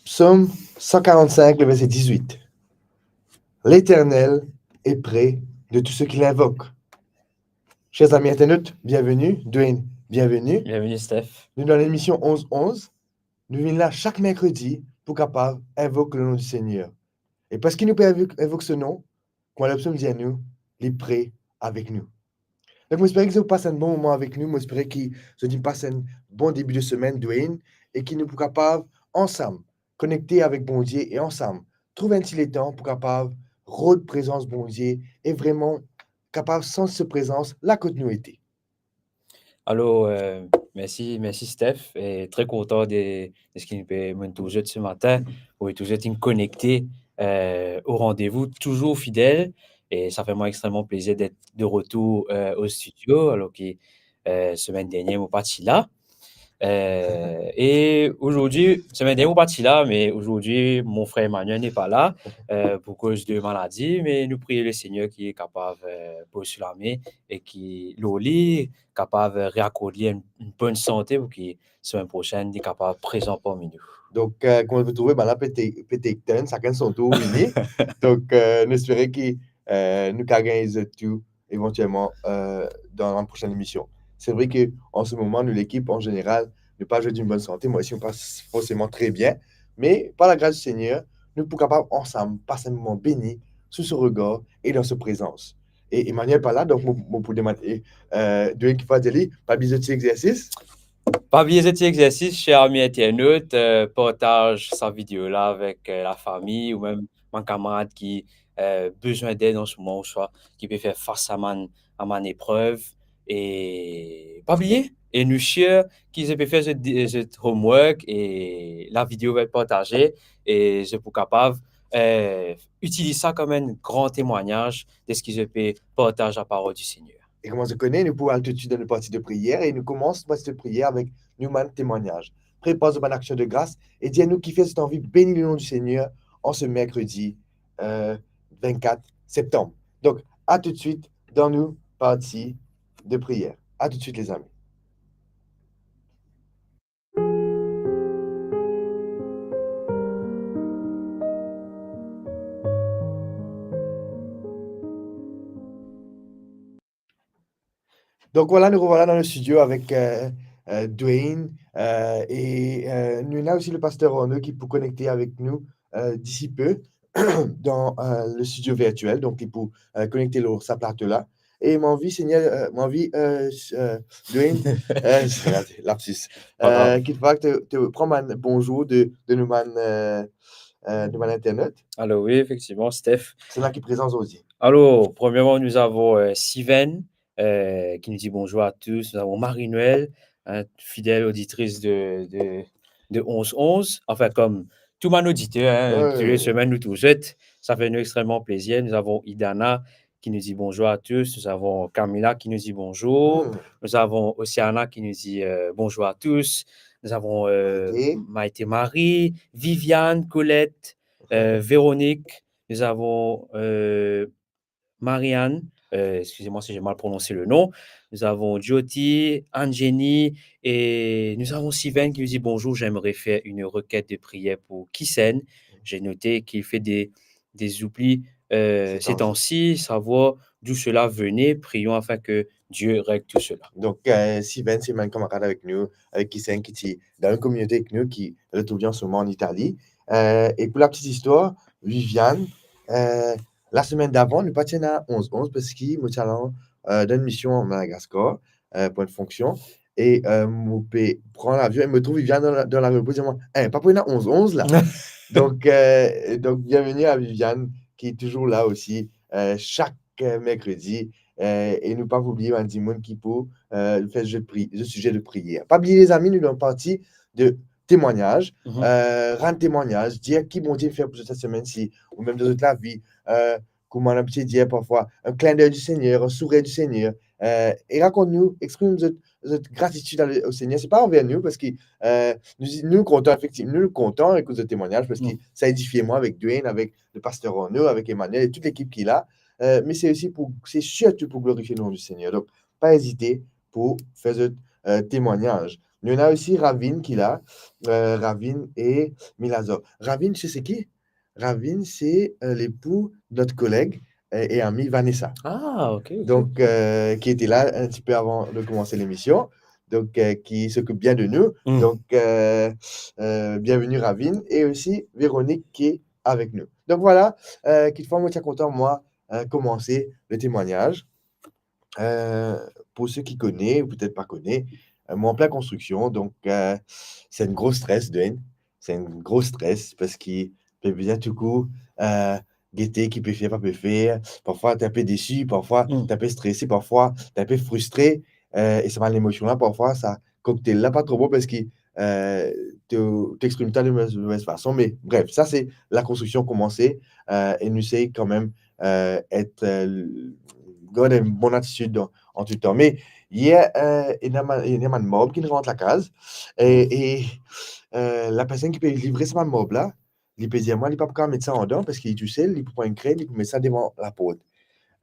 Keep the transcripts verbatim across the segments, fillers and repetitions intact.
Psaume cent quarante-cinq, le verset dix-huit. L'Éternel est près de tous ceux qui l'invoquent. Chers amis internautes, bienvenue. Dwayne, bienvenue. Bienvenue, Steph. Nou dan lemision onze onze. Nou vinn la sak merkredi pou kapav invok le nom du Seigneur. E parski nou pe invok, invok so nom, kouma lepsom dir nou, li pre avek nou. Donk, mo espere ki zot pas enn bon moman avek nou. Mo espere ki zot inn pas enn bon debi de semenn, Dwayne, e ki nou pou kapav ansam konekte avek Bondie e ansam trouv enn ti letan pou kapav rod prezans Bondie e vreman kapav santi so prezans la kot nou ete. Alor, eh, mersi, mersi Steph, e tre kontan de, de seki nou pe, mo'nn trouv zot se matin, ou trouv zot inn konekte, eh, o randevou, touzour fidel, e sa fer mwa extreman plezir d'être de retour, eh, o stidio, alor ki, eh, semenn dernie, mo pa ti la. Eh, e azordi, semenn dernie, mo pa ti la, me azordi, mon frer Emmanuel n'est pas là, eh, pour cause de maladie, me nou priye Lesegner ki kapav, eh, poz so lame e ki, lor li, kapav, eh, reakord li enn, enn bonn sante pou ki semenn prosenn, li kapav prezan parmi nou. Donk, eh, kouma zot pe trouve, bann la pe take, pe take turn, sakenn son tour vini. Donk, eh, nou espere ki, eh, nou kapav gagn zot tou evantielman, eh, dan bann prosenn emision. Se vre ki an se moman, nou lekip, an zeneral, nou pa zwe dan enn bonn sante. Mwa osi, mo pa forseman tre bien. Me, par lagras di Segner, nou pou kapav ansam pas enn moman beni sou so regar e dan so prezans. E Emmanuel pa la, donk mo, mo pou demann, e, eh, Dwayne ki pou dir li, pa bliye zot ti exersis. Pa bliye zot ti exersis, ser ami internat, eh, partaz sa video la avek, eh, lafami ou mem bann kamarad ki, eh, bizin led an se moman ouswa ki pe fer fas a bann, a bann eprev. E pa bliye, e nou sir ki zot pe fer zot, zot homework e lavideo va et partaze e zot pou kapav, eh, itiliz sa kom enn gran temwagnaz de seki zot pe partaz laparol di Segner. E kouma zot kone, nou pou al toutswit dan nou parti de priyer e nou koumans parti de priyer avek nou bann temwagnaz. Prepar zot bann aksion de gras e dir nou kifer zot anvi beni le nom du Seigneur an se merkredi, eh, vennkat septanm. Donk, a toutswit dan nou parti de priyer. A toutswit, lezami. Donk, vwala, nou revwala dan le stidio avek, eh, eh, Dwayne, eh, e, eh, nou ena osi le paster Arnaud ki pou konekte avek nou, eh, disi pe dan, eh, le stidio virtiel, donk li pou, eh, konekte lor sa plato la. E mo anvi, Segner, eh, mo anvi, eh, s-, eh, Dwayne, eh, lapsus, eh, ki to pran bann bonzour de, de nou bann, eh, eh, nou bann internat. Alor wi, efektivman, Steph. Seki ena ki prezan zordi. Alor, premierman, nou avon, eh, Siven, eh, ki nou dir bonzour a tous. Nou avon Marie-Noël, hein, fidèle auditrice de, de, de onze onze. Anfin, kom tou bann oditer, hein, tou le semenn nou trouv zot. Sa fer nou extreman plezir. Nou avon Idana ki nou dir bonzour a tous. Nou avon Camila ki nou dir bonzour. Nou avon Oceana ki nou dir, eh, bonzour a tous. Nou avon, eh, Maïté. Maïté Marie, Viviane, Colette, eh, Véronique. Nou avon, eh, Marianne, euh, excusez-moi si j'ai mal prononcé le nom. Nous avons Jyoti, Anjeni et nous avons Siven qui nous dit : « Bonjour, j'aimerais faire une requête de prière pour Kisen. » J'ai noté qu'il fait des, des oublis, euh, ces temps-ci, savoir d'où cela venait. Prions afin que Dieu règle tout cela. Donk, euh, Siven, se bann kamarad avek nou, avek Kisen ki ti dan enn kominote avek nou ki retrouv li an se moman an Itali. Euh, e pou la petite histoire, Viviane, euh, lasemenn davan, nou pa ti ena onze onze parski mo ti al, euh, dan enn mision Madagaskar, euh, pou enn fonksion. E, euh, mo pe pran lavion e mo trouv Viviane dan la, dan lavion. Mo dir mwa, « Hein, pa pou ena onze onze la. » Donk, euh, donk, bienveni a Viviane, ki touzour la osi, euh, sak, euh, merkredi. Euh, e nou pa pou bliye bann dimoun ki pou, euh, fer zot pri-, zot size de priyer. Pa bliye, lezami, nou dan parti de temwagnaz, euh, rann temwagnaz, dir ki Bondie fer pou zot sa semenn si, ou mem dan zot lavi, euh, kouma nou abitie dir parfwa, un clin d'œil du Seigneur, un sourire du Seigneur, eh, e rakont nou, exprim zot, zot gratitid a le, o Segner. Se pa anver nou, parski, eh, nou, nou kontan, efektivman, nou kontan ekout zot temwagnaz, parski sa edifie mwa avek Dwayne, avek le paster Arnaud, avek Emmanuel e tou lekip ki la. Eh, me se osi pou, se sirtou pou glorifie nom du Seigneur. Donk, pa ezite pou fer zot, eh, temwagnaz. Nou ena osi Ravin ki la, eh, Ravin e Milazor. Ravin, se, se ki? Ravin, se, eh, lepou de not koleg, eh, e ami Vanessa. Ah, ok, ok. Donk, eh, ki ete la un ti pe avan de koumanse lemision. Donk, eh, ki s'occupe bien de nous. Mm. Donk, eh, eh, bienvenue Ravin e osi Véronique ki avek nou. Donk vwala, eh, kitfwa mo ti a kontan mwa, eh, koumanse le temwagnaz. Eh, pou seki kone ou petet pa kone, eh, mo an plin konstriksion, donk, eh, se enn gro stres, Dwayne. Se enn gro stres, parski pe bizin touletan, eh, gete ki pe fer, pa pe fer. Parfwa, to inpe desi, parfwa, mm, to inpe strese, parfwa, to inpe fristre. Eh, e sa bann lemosion la, parfwa, sa koktel la pa tro bon, parski, eh, to, to exprim twa de move, move fason. Me bref, sa se lakonstriksion koumanse, eh, e nou sey kanmem, eh, et, eh, gard enn bon atitid an, an tou tan. Me yer, eh, ena bann, ena bann marb ki rant lakaz, e, e, eh, lapersonn ki pe livre sa bann marb la, li pe dir mwa, li pa pou kapav met sa andan, parski li tousel, li pou pran enn krenn, li pou met sa devan laport.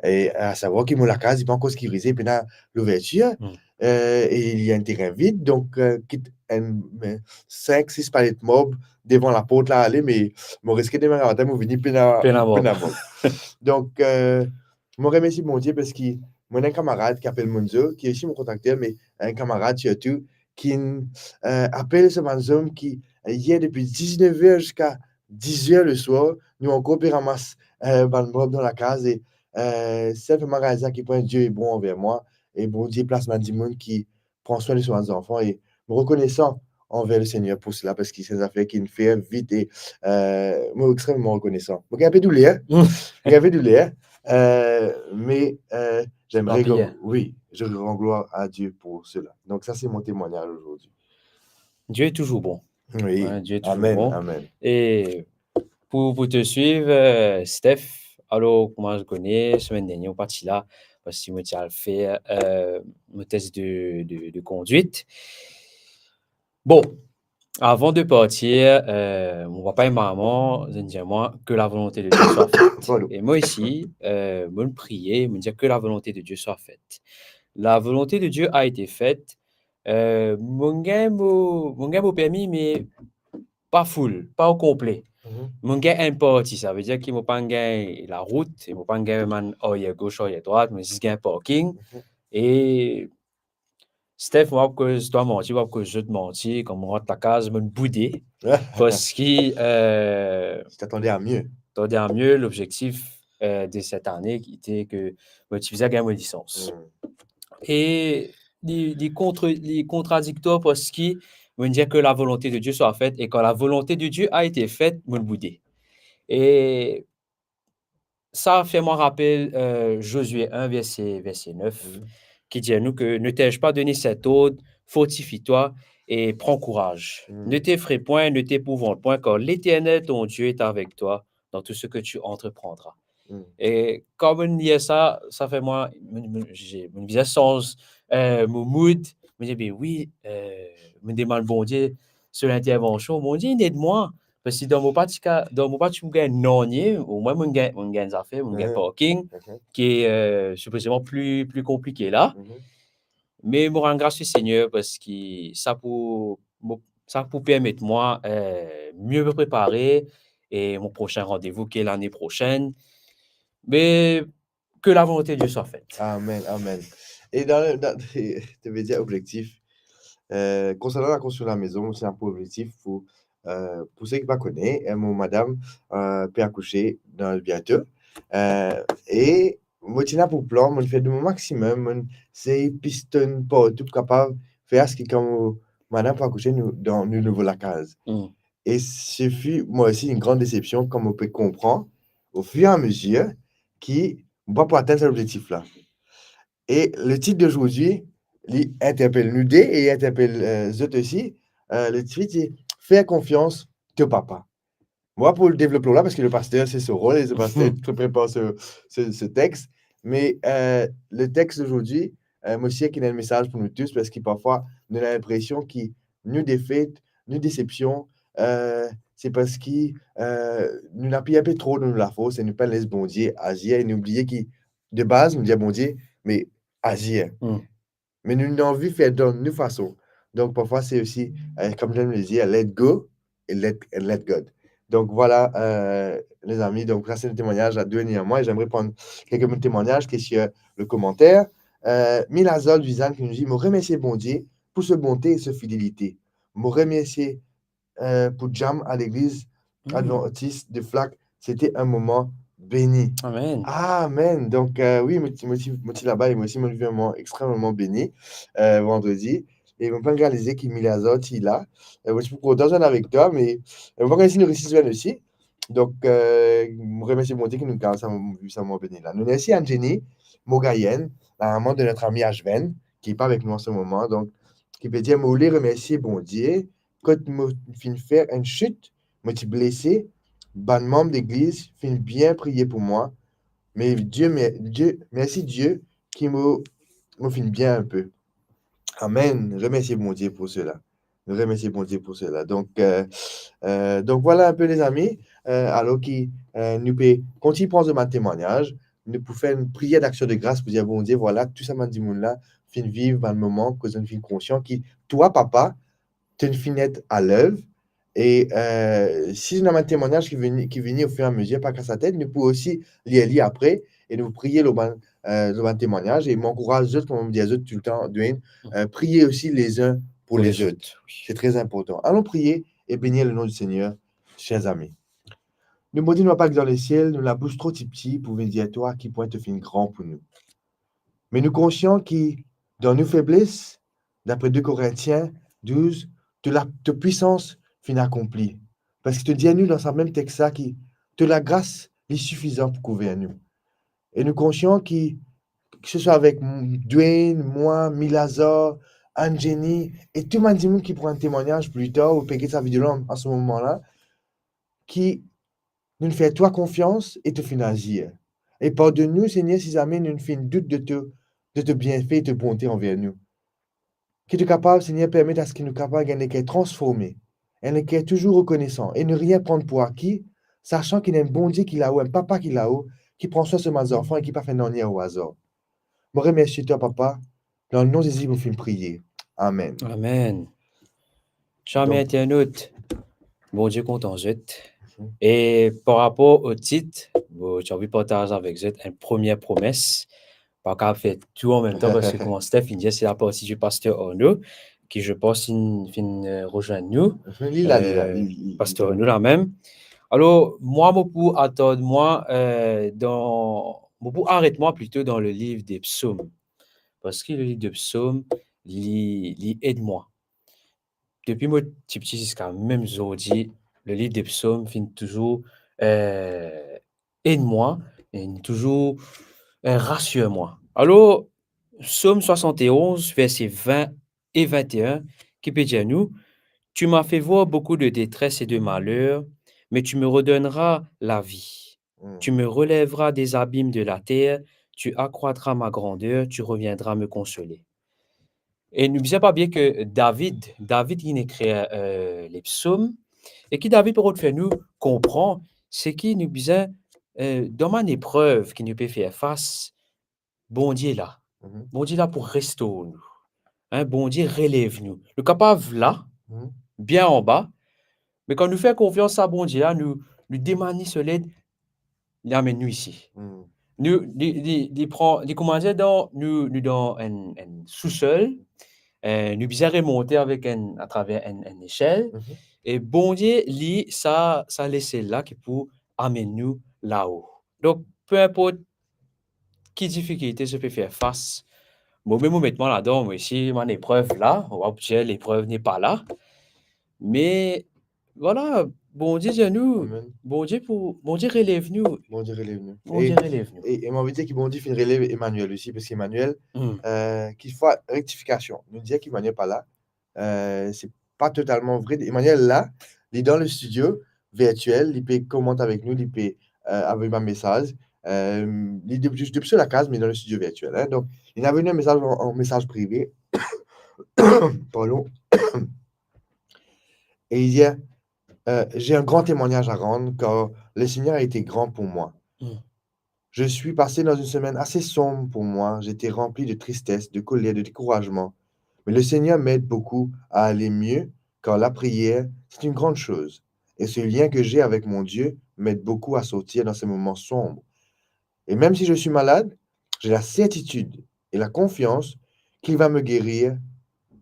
E, a savwar ki mo lakaz, li pa ankor sekirize, pena louvertir, mm, eh, e li enn terin vid, donk, eh, kit enn, eh, sink, sis palet marb devan laport la ale, me mo riske demin gramatin, mo vini pena, pena marb. Pena marb. Donk, eh, mo remersi Bondie parski mo ena enn kamarad ki apel Monzo, ki osi mo kontrakter, me enn kamarad sirtou, ki, eh, apel sa bann zom ki, eh, yer depi diznef er ziska diz er leswar, nou ankor pe ramas, eh, bann marb dan lakaz e, eh, sinpleman realize ki pwin Die bon anver mwa e Bondie plas bann dimoun ki pran swin de so bann zanfan e mo rekonesan anver Lesegner pou sela, parski se enn zafer ki finn fer vit e, eh, mo extrememan rekonesan. Mo gagn enpe douler, mo gagn enpe douler, eh, me, eh, j'aimerais, pa pli, wi, je rends gloire à Dieu pour cela. Donc ça, c'est mon témoignage aujourd'hui. Dieu est toujours bon. Wi. Hein, Dieu est toujours bon. Amen, amen. E pou, pou to swiv, eh, Steph, alor, kouma zot kone, semenn dernie, mo pa ti la, parski mo ti al fer, eh, mo tes de, de, de kondwit. Bon, avan de partir, eh, mo papa e mama, zot inn dir mwa, "Que la volonté de Dieu soit faite." Pardon. E mwa osi, eh, mo priye, mo dir, "Que la volonté de Dieu soit faite." La volonté de Dieu a été faite, eh, mo gagn mo, mo gagn mo permi, me pa full, pa o konple. Mhm. Mo gagn enn parti, savedir ki mo pa gagn larout, e mo pa gagn bann aryer gos, aryer drwat, mo zis gagn parking. Mhm. E Steph, mo pa pou koz twa manti, mo pa pou koz zot manti, kan mo rant lakaz, mo boude, parski, eh, tu t'attendais à mieux. T'attendais à mieux, l'objectif, eh, de cette année, ki ete ke mo ti bizin gagn mo lisans. Mm. E li, li kontra-, li kontradiktwar, parski mo dir, "Que la volonté de Dieu soit faite", e "Quand la volonté de Dieu a été faite", mo boude. E sa fer mwa rapel, eh, Josué un, verset, verset neuf, mhm, ki dir nou ke, "Ne t'ai-je pas donné cet ordre, fortifie-toi et prends courage. Mhm. Ne t'effraie point, ne t'épouvante point, car l'Éternel ton Dieu est avec toi dans tout ce que tu entreprendras." Mhm. E kan mo lir sa, sa fer mwa, mo, mo, ze, mo bizin sanz, eh, mo mood. Mo dir, "Be wi, eh, mo demann Bondie so lintervansion, Bondie inn ed mwa." Parski dan mo pa ti ka, dan mo pa ti pou gagn nanye, omwin mo gagn, mo gagn zafer, mo gagn, mhm, parking, mhm, ki, eh, sipozeman pli, pli konplike la. Mhm. Me mo rann gras Lesegner parski sa pou, mo, sa pou permet mwa, eh, mie mo prepare e mo prosin randevou ki lane prosenn. Me que la volonté de Dieu soit faite. Amen, amen. E dan, dan, to pe dir objektif, eh, konsernan lakonstriksion lamezon, mo ti ena pou objektif pou, eh, pou seki pa kone, eh, mo madam, eh, pe akouse dan biento. Eh, e mo ti ena pou plan, mo fer de mo maximum, mo sey pistonn partou pou kapav fer aski kan mo madam pou akouse, nou dan nou nouvo lakaz. Mm. E ce fut, mwa osi, une grande déception kan mo pe konpran, au fur et à mesure, ki mo pa pou atenn sa lobzektif la. E le tit d'aujourd'hui, li interpel nou de e li interpel, eh, zot osi. Eh, le tit, se Faire confiance au papa. Mo pa pou devlop lor la, parski le paster, se so rol, e le paster ki prepar se, se, se text. Me, euh, le text d'aujourd'hui, euh, mo sir ki ena enn mesaz pou nou tous, parski parfwa, nou ena linpresion ki nou defet, nou desepsion, euh, se parski, euh, nou apui inpe tro dan nou lafors e nou pa les Bondie azir, e nou bliye ki, de baz, nou dir Bondie, me azir. Mm. Me nou, nou anvi fer dan nou fason. Donk, parfwa, se osi, euh, kouma nou dir, let go e let, and let God. Donk, vwala, euh, lezami, donk, sa, se le temwagnaz la, Dwayne e mwa. J'aimerais prendre quelques témoignages qui est sur le commentaire. Euh, Milazol Vizan ki nou dir, mo remersie Bondie pou so bonte e so fidelite. Mo remersie euh, pou jam a legliz Adventiste de Flacq. C'était un moment béni. Amen. Amen. Donk, euh, wi, mo ti, mo ti, mo ti laba e mo osi, mo viv enn moman extrememan beni, euh, vandredi. E mo pa realize ki Milazor ti la. Euh, mo ti pou kontan zwenn avek twa, me, euh, mo pa kone si nou resi zwenn osi. Donk, euh, mo remersie Bondie ki nou kapav sa, viv sa moman beni la. Nou remersie Anne-Jenny Mogayen, la maman de notre ami Ashven, ki pa avek nou an se moman, donk, ki pe dir, mo oule remersie Bondie, kot mo finn fer enn sit, mo ti blese, bann manm legliz finn bien priye pou mwa, me Die, mer-, Die, mersi Die ki mo, mo finn bien inpe. Amen. Remersie Bondie pou sela. Nou remersie Bondie pou sela. Donk, euh, euh, donk, vwala inpe, lezami. Euh, alor ki, euh, nou pe kontign pran zot bann temwagnaz, nou pou fer enn priyer d'aksion de gras pou dir, Bondie, vwala, tou sa bann dimoun la finn viv bann moman kot zot finn konsian ki twa, Papa, to finn et a lev. E, euh, si nou ena bann temwagnaz ki vini, ki vini ofirameazir, pa kas latet, nou pou osi lir li apre e nou priye lor bann, euh, lor bann temwagnaz. E mo ankouraz zot, kouma mo dir zot toultan, Dwayne, euh, priye osi les uns pour les autres. Wi. Se tre inportan. Allons prier et bénir le nom du Seigneur, chers amis. Nou Bondie, nou Papa ki dan lesiel, nou labous tro tipti pou vinn dir twa ki pwin to finn gran pou nou. Me nou konsian ki dan nou febles, dapre de Korintien douz, to la, to pwisans finn akonpli. Parski to dir nou dan sa mem text la ki to lagras li sifizan pou kouver nou. E nou konsian ki, ki se swa avek m-, Dwayne, mwa, Milazor, Anne-Jenny, e tou bann dimoun ki pou rann temwagnaz pli tar, ou pe get sa video la an se moman la, ki nou fer twa konfians e to finn azir. E pardonn nou, Segner, si zame nou finn dout de to, de to bienfe e to bonte anver nou. Ki to kapav, Segner, permet aski nou kapav gagn leker transforme, enn leker touzour rekonesan e ne rien pran pou aki, sasan ki ena enn Bondie ki lao, enn Papa ki lao, ki pran swin so bann zanfan e ki pa fer nanye o azar. Mo remersie twa, Papa, dan le nom Zezi mo finn priye. Amen. Amen. Chame internot, Bondie kontan zot. E par rapor o tit, mo ti anvi partaz avek zot enn premie promes. Pa kapav fer tou an mem tan, parski kouma Steph inn dir, se laparti di Paster Arnaud, ki, je pense, inn, finn, euh, rezwenn nou. Li la, li la, euh, li, li, Paster Arnaud la mem. Alor, mwa, mo pou atann mwa, euh, dan, mo pou aret mwa plito dan le liv de Psom. Parski le liv de Psom, li, li ed mwa. Depi mo tipti ziska mem zordi, le liv de Psom finn touzour, euh, ed mwa, e touzour, euh, rasir mwa. Alor, Psom swasant e onz, verse vin e vinte e enn, ki pe dir nou, Tu m'as fait voir beaucoup de détresse et de malheur, mais tu me redonneras la vie. Mm. Tu me relèveras des abîmes de la terre, tu accroîtras ma grandeur, tu reviendras me consoler. E nou bizin pa bliye ki David, David inn ekrir, euh, le Psom, e ki David pe rod fer nou konpran, se ki nou bizin, euh, dan bann eprev ki nou pe fer fas, Bondie la. Mhm. Bondie la pou restor nou. Hein, Bondie relev nou. Nou kapav la, mhm, bien anba, me kan nou fer konfians a Bondie la, nou, nou demann li so led, li amenn nou isi. Mhm. Nou, li, li, li pran, li koumans dan, nou, nou dan enn, enn sousol, eh, nou bizin remonte avek enn, atraver enn, enn lesel. Mhm. E Bondie, li, sa, sa lesel la ki pou amenn nou lao. Donk, pe inport ki difikilte zot pe fer fas, mo mem mo met mwa ladan, mo osi, bann eprev la, ou va dir leprev n'est pas là. Me, vwala, Bondie dir nou, amen, Bondie pou, Bondie relev nou. Bondie relev nou. Bondie relev nou. E, e mo anvi dir ki Bondie finn relev Emmanuel osi, parski Emmanuel, hmm, euh, kikfwa, rektifikasion, nou dir ki Emmanuel pa la, euh, se pa totalman vre. Emmanuel la, li dan le studio, virtiel, li pe komant avek nou, li pe, euh, avoy bann mesaz. Euh, li de, depi so lakaz, me dan le studio virtiel, hein. Donk, li inn avoy nou enn mesaz an, an mesaz prive. Pardon. E li dir, euh, j'ai un grand témoignage à rendre, car le Seigneur a été grand pour moi. Mm. Je suis passé dans une semaine assez sombre pour moi. J'étais rempli de tristesse, de colère, de découragement. Mais le Seigneur m'aide beaucoup à aller mieux, car la prière, c'est une grande chose. Et ce lien que j'ai avec mon Dieu m'aide beaucoup à sortir dans ces moments sombres. Et même si je suis malade, j'ai la certitude et la confiance qu'il va me guérir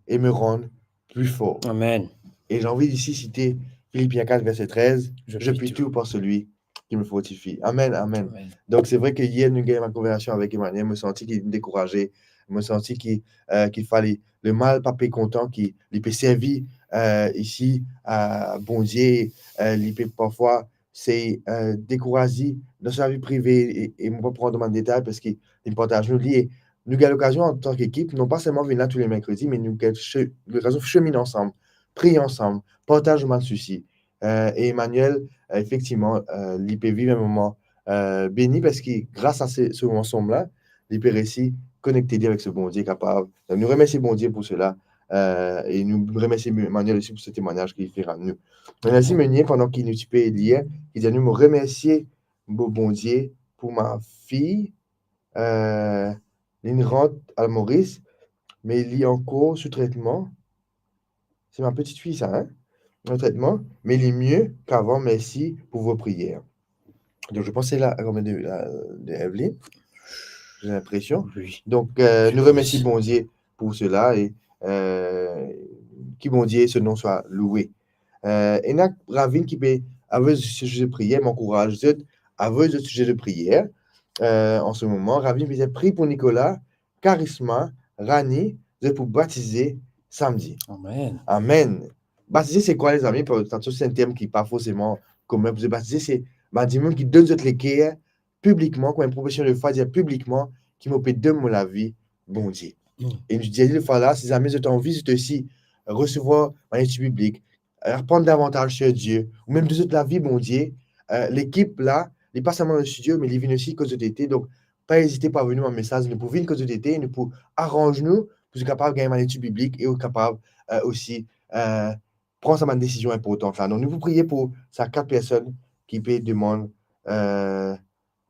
et me rendre plus fort. Amen. Et j'ai envie d'ici citer Philippiens quatre, verset treize, je puis tout par celui qui me fortifie. Amen, amen. Amen. Donk, se vre ki yer nou gagn enn konversasion avek Emmanuel, mo santi ki li dekouraze, mo santi ki, euh, ki fale le mal pa pe kontan ki li pe servi, euh, isi a Bondie, euh, li pe parfwa se, euh, dekouraze dan so lavi prive e, e mo pa pou rant dan bann detay parski li partaz nou li. E nou gagn lokazion antan ki ekip, non pa selman vinn la tou le merkredi, me nou gagn che-, lokazion seminn ansam, priye ansam, partaz nou bann sousi. Euh, e Emmanuel, euh, efektivman, euh, li pe viv enn moman, euh, beni parski gras a se, se moman som la, li pe resi konekte li avek so Bondie kapav. Donk, nou remersie Bondie pou sela, euh, e nou remersie Emmanuel osi pou se temwagnaz ki li fer a nou. Mersi Meunier, pandan ki nou ti pe lir, ki dir nou, mo remersie mo Bondie pou ma fille, euh, li rant al Moris, me li ankor sou tretman. C'est ma petite fille, ça, hein? Un traitement, mais il est mieux qu'avant, merci pour vos prières. Donc, je pense que c'est là, comme de, la, de Evelyne, j'ai l'impression. Oui. Donc, euh, nous remercions Bondie pour cela et, euh, que Bondie, son nom soit loué. Euh, ena Ravine ki pe avoy zot size de priyer, mo ankouraz zot avoy zot size de priyer, euh, an se moman. Ravine pe dir, priye pou Nicolas, Karisma, Rani, zot pou batize samdi. Amen. Amen. Batize se kwa, lezami? Parski se enn term ki pa forseman komin pou zot. Batize se bann dimoun ki donn zot leker piblikman, kouma enn profesion de fwa, dir piblikman ki mo pe donn mo lavi Bondie. Mm. E nou dir li lefwa la, si zame zot anvi zot osi resevwar bann etid biblik, aprann davantaz sir Die, ou mem donn zot lavi Bondie, euh, lekip la, li pa selman dan studio, me li vinn osi kot zot ete. Donk, pa ezite pou avoy nou bann mesaz, nou pou vinn kot zot ete, nou pou aranz nou pou zot kapav gagn bann etid biblik e zot kapav, euh, osi, euh, pran sa bann desizion inportan la. Donk, nou pou priye pou sa kat personn ki pe demann, euh,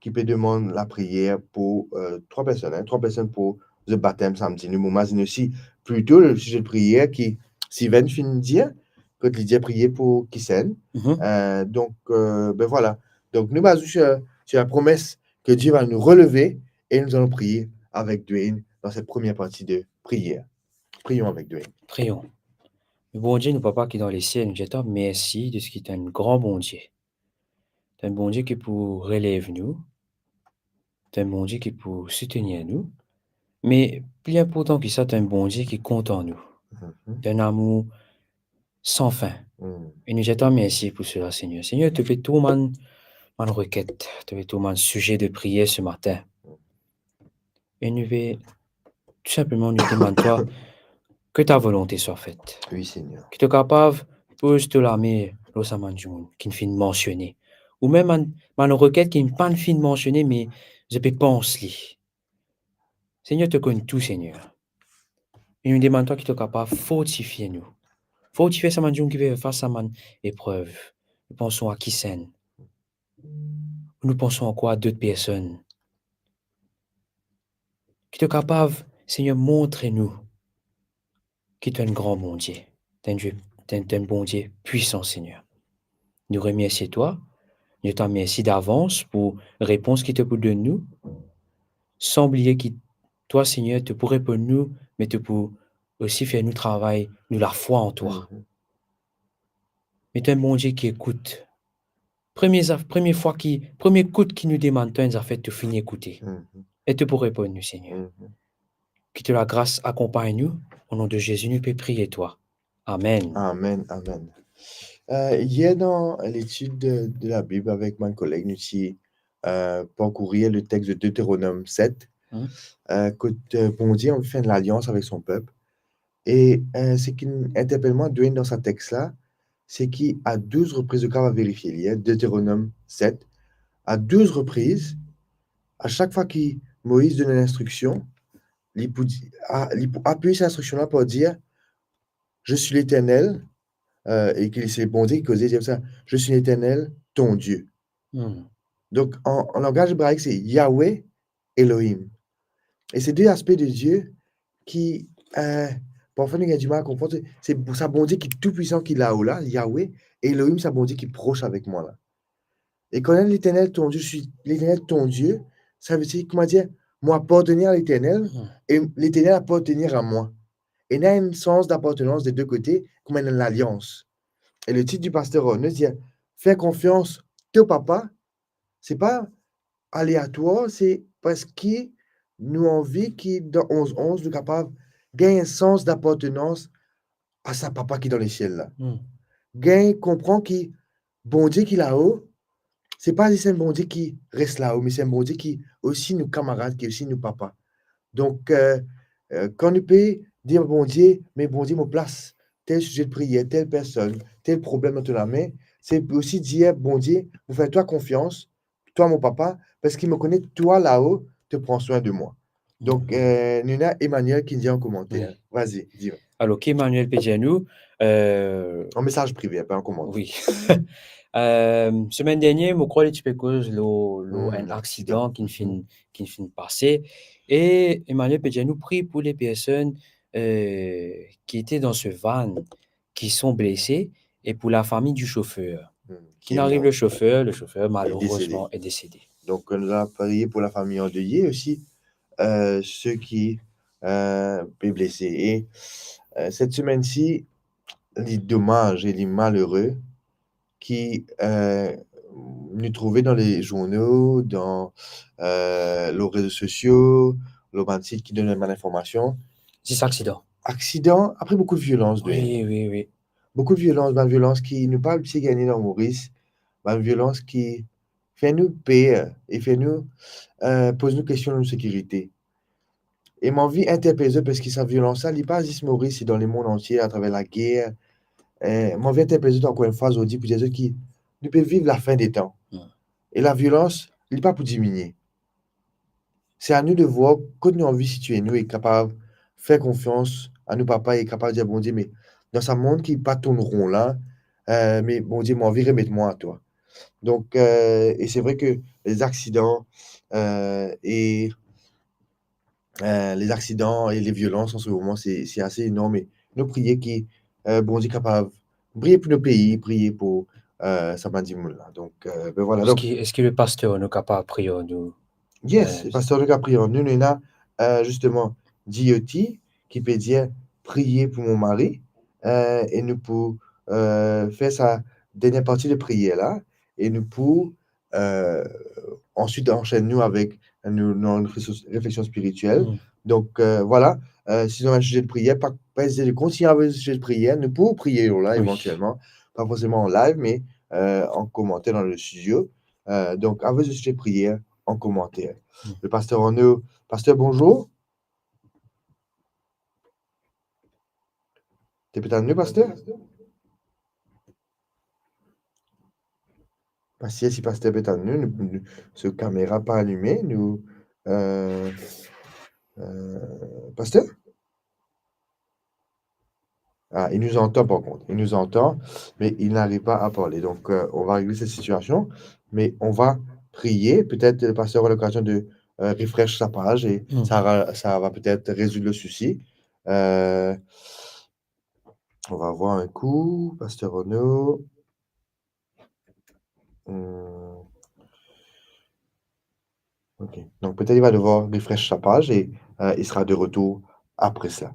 ki pe demann lapriyer pou, euh, trwa personn, hein, trwa personn pou zot batem samdi. Nou, mo mazinn osi plito le size de priyer ki Steven finn dir, kot li dir priye pou Kisenn. Mhm. Euh, donk, euh, ben voilà. Donk, nou baz nou sir, sir la promes ke Die va nou releve e nou alon priye avek Dwayne dan set premie parti de priyer. Prions avec Dwayne. Prions. Bondie, nou Papa ki dan lesiel, nou dir twa mersi de seki to enn gran Bondie. To enn Bondie ki pou relev nou. To enn Bondie ki pou soutenir nou. Me pli inportan ki sa, to enn Bondie ki kontan nou. Mhm. To enn amour san fin. Mm. E nou dir twa mersi pou sela, Segner. Segner, to pe tou bann, bann requête, to pe tou bann size de priyer se matin. Mm. E nou pe tou sinpleman nou demann twa ke ta volonte swa fet. Wi, Segner. Ki to kapav poz to lame lor sa bann dimoun ki finn mansione. Ou mem bann, bann requête ki pa'nn finn mansione, me zot pe pans li. Segner, to konn tou, Segner. E nou demann twa ki to kapav fortifie nou. Fortifie sa bann dimoun ki pe fer fas a bann eprev. Nou panson a Kisenn. Nou panson ankor a dot personn. Ki to kapav, Segner, montre nou ki to enn gran Bondie, to enn Die, to enn, to enn Bondie pwisan, Segner. Nou remersie twa, nou dir twa mersi davans pou repons ki to pou donn nou. San bliye ki twa, Segner, to pou reponn nou, me to pou osi fer nou travay nou lafwa an twa. Mhm. Me to enn Bondie ki ekout. Premie zaf-, premie fwa ki, premie kout ki nou demann twa enn zafer, to finn ekoute. Mhm. E to pou reponn nou, Segner. Mhm. Ki to lagras akonpagn nou, o non de Zezi, nou pe priye twa. Amen. Amen, amen. Euh, yer dan letid de, de Labib avek bann koleg, nou ti, euh, parkourir le text de Deutéronome sept, hmm, euh, kot, euh, Bondie anvi fer enn lalians avek son pep. E, euh, seki interpel mwa, Dwayne, dan sa text la, se ki a douz repriz, zot kapav verifie li, hein, Deutéronome sept, a douz repriz, a sak fwa ki Moiz donn enn instriksion, li pou di-, a, li pou apiy sa instriksion la par dir, "Je suis l'Éternel", euh, e ki se Bondie ki koze, dir sa, "Je suis l'Éternel, ton Dieu." Hmm. Donk, an, an langaz ebraik, se Yahweh Elohim. E se de aspe de Die ki, euh, parfwa nou gagn dimal konpran, se, se sa Bondie ki toupwisan, ki lao la, Yahweh, e Elohim, sa Bondie ki pros avek mwa la. E kan Leternel ton Die, si Leternel ton Die, sa ve dir, kouma dir, mo apartenir a Leternel, hmm, e Leternel apartenir a mwa. Ena enn sans dapartenans de de kote, kouma enn lalians. E le tit di paster Arnaud dir, fer konfians to papa, se pa aleatwar, se parski nou anvi ki dan onz onz, nou kapav gagn enn sans dapartenans a sa Papa ki dan lesiel la. Hmm. Gagn konpran ki Bondie ki lao, se pa zis enn Bondie ki res lao, me se enn Bondie ki osi nou kamarad, ki osi nou papa. Donk, euh, euh, kan nou pe dir Bondie, "Me Bondie, mo plas tel size de priyer, tel personn, tel problem dan to lame," se osi dir, "Bondie, mo fer twa konfians, twa mo papa, parski mo kone twa lao, to pran swin de mwa." Donk, euh, nou ena Emmanuel ki dir an komanter. Wi. Vas-y, dis. Alor, ki Emmanuel pe dir nou, euh, an mesaz prive, pa an komanter. Wi. Euh, semenn dernie, mo krwar li ti pe koz lor, lor, hmm, enn aksidan ki finn, ki finn pase. E Emmanuel pe dir nou, priye pou le personn, euh, ki ete dan se van, ki sont blessés, e pou la fami di sofer. Hmm, ki ariv le sofer, le sofer, malerezman, est décédé. Donk, nou ena priye pou la fami andeye osi, euh, se ki, euh, pe blese. E, euh, set semenn si, li domaz e li malere ki, euh, nou trouve dan le zourno, dan, euh, lor rezo sosio, lor bann sit ki donn bann linformasion. Zis aksidan. Aksidan, apre boukou de violans, wi, wi, wi. Boukou de violans, bann violans ki nou pa abitye gagne dan Moris, bann violans ki fer nou per e fer nou, euh, poz nou kestion lor nou sekirite. E mo anvi interpel zot, parski sa violans la, li pa zis Moris, li dan lemond antie, atraver lager. Eh, mo anvi interpel zot ankor enn fwa zordi pou dir zot ki nou pe viv lafin de tan. Hmm. E laviolans, li pa pou diminie. Se a nou de vwar kot nou anvi sitie nou e kapav fer konfians a nou Papa e kapav dir, "Bondie, me dan sa mond ki pa tourn ron la, eh, me Bondie, mo anvi remet mwa a twa." Donk, eh, e se vre ke les accidents, eh, e, eh, les accidents et les violences en ce moment, c'est, c'est assez énorme. E nou priye ki, eh, Bondie kapav priye pou nou pei, priye pou, eh, sa bann dimoun la. Donk, eh, ben vwala. Donk, eski, eski le paster nou kapav priye nou? Yes, eh, paster nou kapav priye nou. Nou ena, eh, zisteman, D O T ki pe dir, "Priye pou mon mari," eh, e nou pou, eh, fer sa dernie parti de priyer la, e nou pou, eh, answit ansenn nou avek nou, nou refleksion, refleksion spiritiel. Mm. Donk, eh, vwala, eh, si nou ena enn size de priyer, pa, pa ezite de kontign avek size de priyer, nou pou priye lor la, wi, evantielman, pa forseman an live, me, eh, an komanter dan le studio. Eh, donk, avoy zot size de priyer an komanter. Mm. Le paster Arnaud, paster, bonzour. To pe tann nou, paster? Pa sir si paster pe tann nou, nou, nou, so kamera pa alime, nou, eh, eh, paster? Ah, il nous entend par contre, il nous entend, mais il n'arrive pas à parler. Donc, euh, on va régler cette situation, mais on va prier. Peut-être le pasteur aura l'occasion de, euh, refresh sa page et, hmm, ça va, ça va peut-être résoudre le souci. Euh, on va voir un coup, pasteur Renaud. Hmm. Ok. Donc, peut-être il va devoir refresh sa page et, euh, il sera de retour après cela.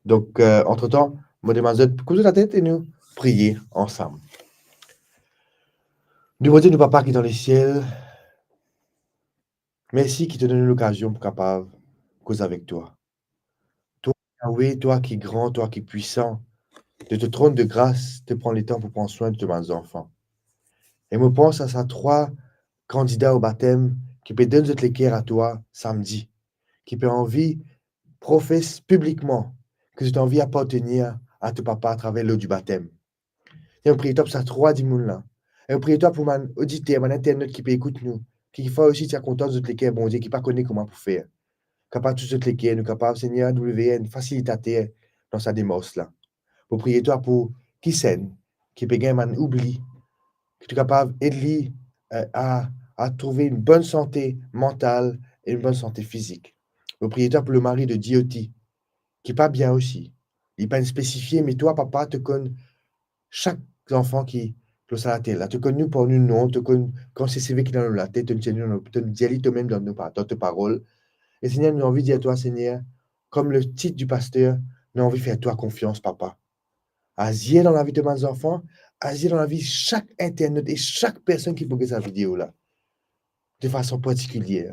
Donc, euh, entre-temps, mo demann zot koup zot latet e nou priye ansam. Nou Bondie, nou Papa ki dan lesiel, mersi ki to donn nou lokazion pou kapav koz avek twa. Twa, Yahweh, twa ki gran, twa ki pwisan, de to tronn de gras, to pran letan pou pran swin de to bann zanfan. E mo pans a sa trwa kandida o batem ki pe donn zot leker a twa samdi, ki pe anvi profes piblikman ki zot anvi apartenir a to Papa atraver lo di batem. Segner, mo priye twa pou sa trwa dimoun la. E mo priye twa pou bann oditer, bann internot ki pe ekout nou, ki kikfwa osi ti a kontan zot leker, Bondie, ki pa kone kouma pou fer. Kapav tous zot leker, nou kapav, Segner, W R, fasilitater dan sa demars la. Mo priye twa pou Kisenn, ki pe gagn bann oubli, ki to kapav ed li, eh, a, a trouve enn bonn sante mantal e enn bonn sante fizik. Mo priye twa pou lemari de Dioti, ki pa bien osi. Li pa'nn spesifie, me twa, Papa, to konn sak zanfan ki lor sa later la. To konn nou par nou nom, to konn kantite seve ki dan nou latet, to dir nou, to dir li tomem dan nou pa-, dan to parol. E Segner, nou anvi dir twa, Segner, kom le tit di paster, nou anvi fer twa konfians, Papa. Azir dan lavi to bann zanfan, azir dan lavi sak internot e sak personn ki pou get sa video la, de fason partikilier.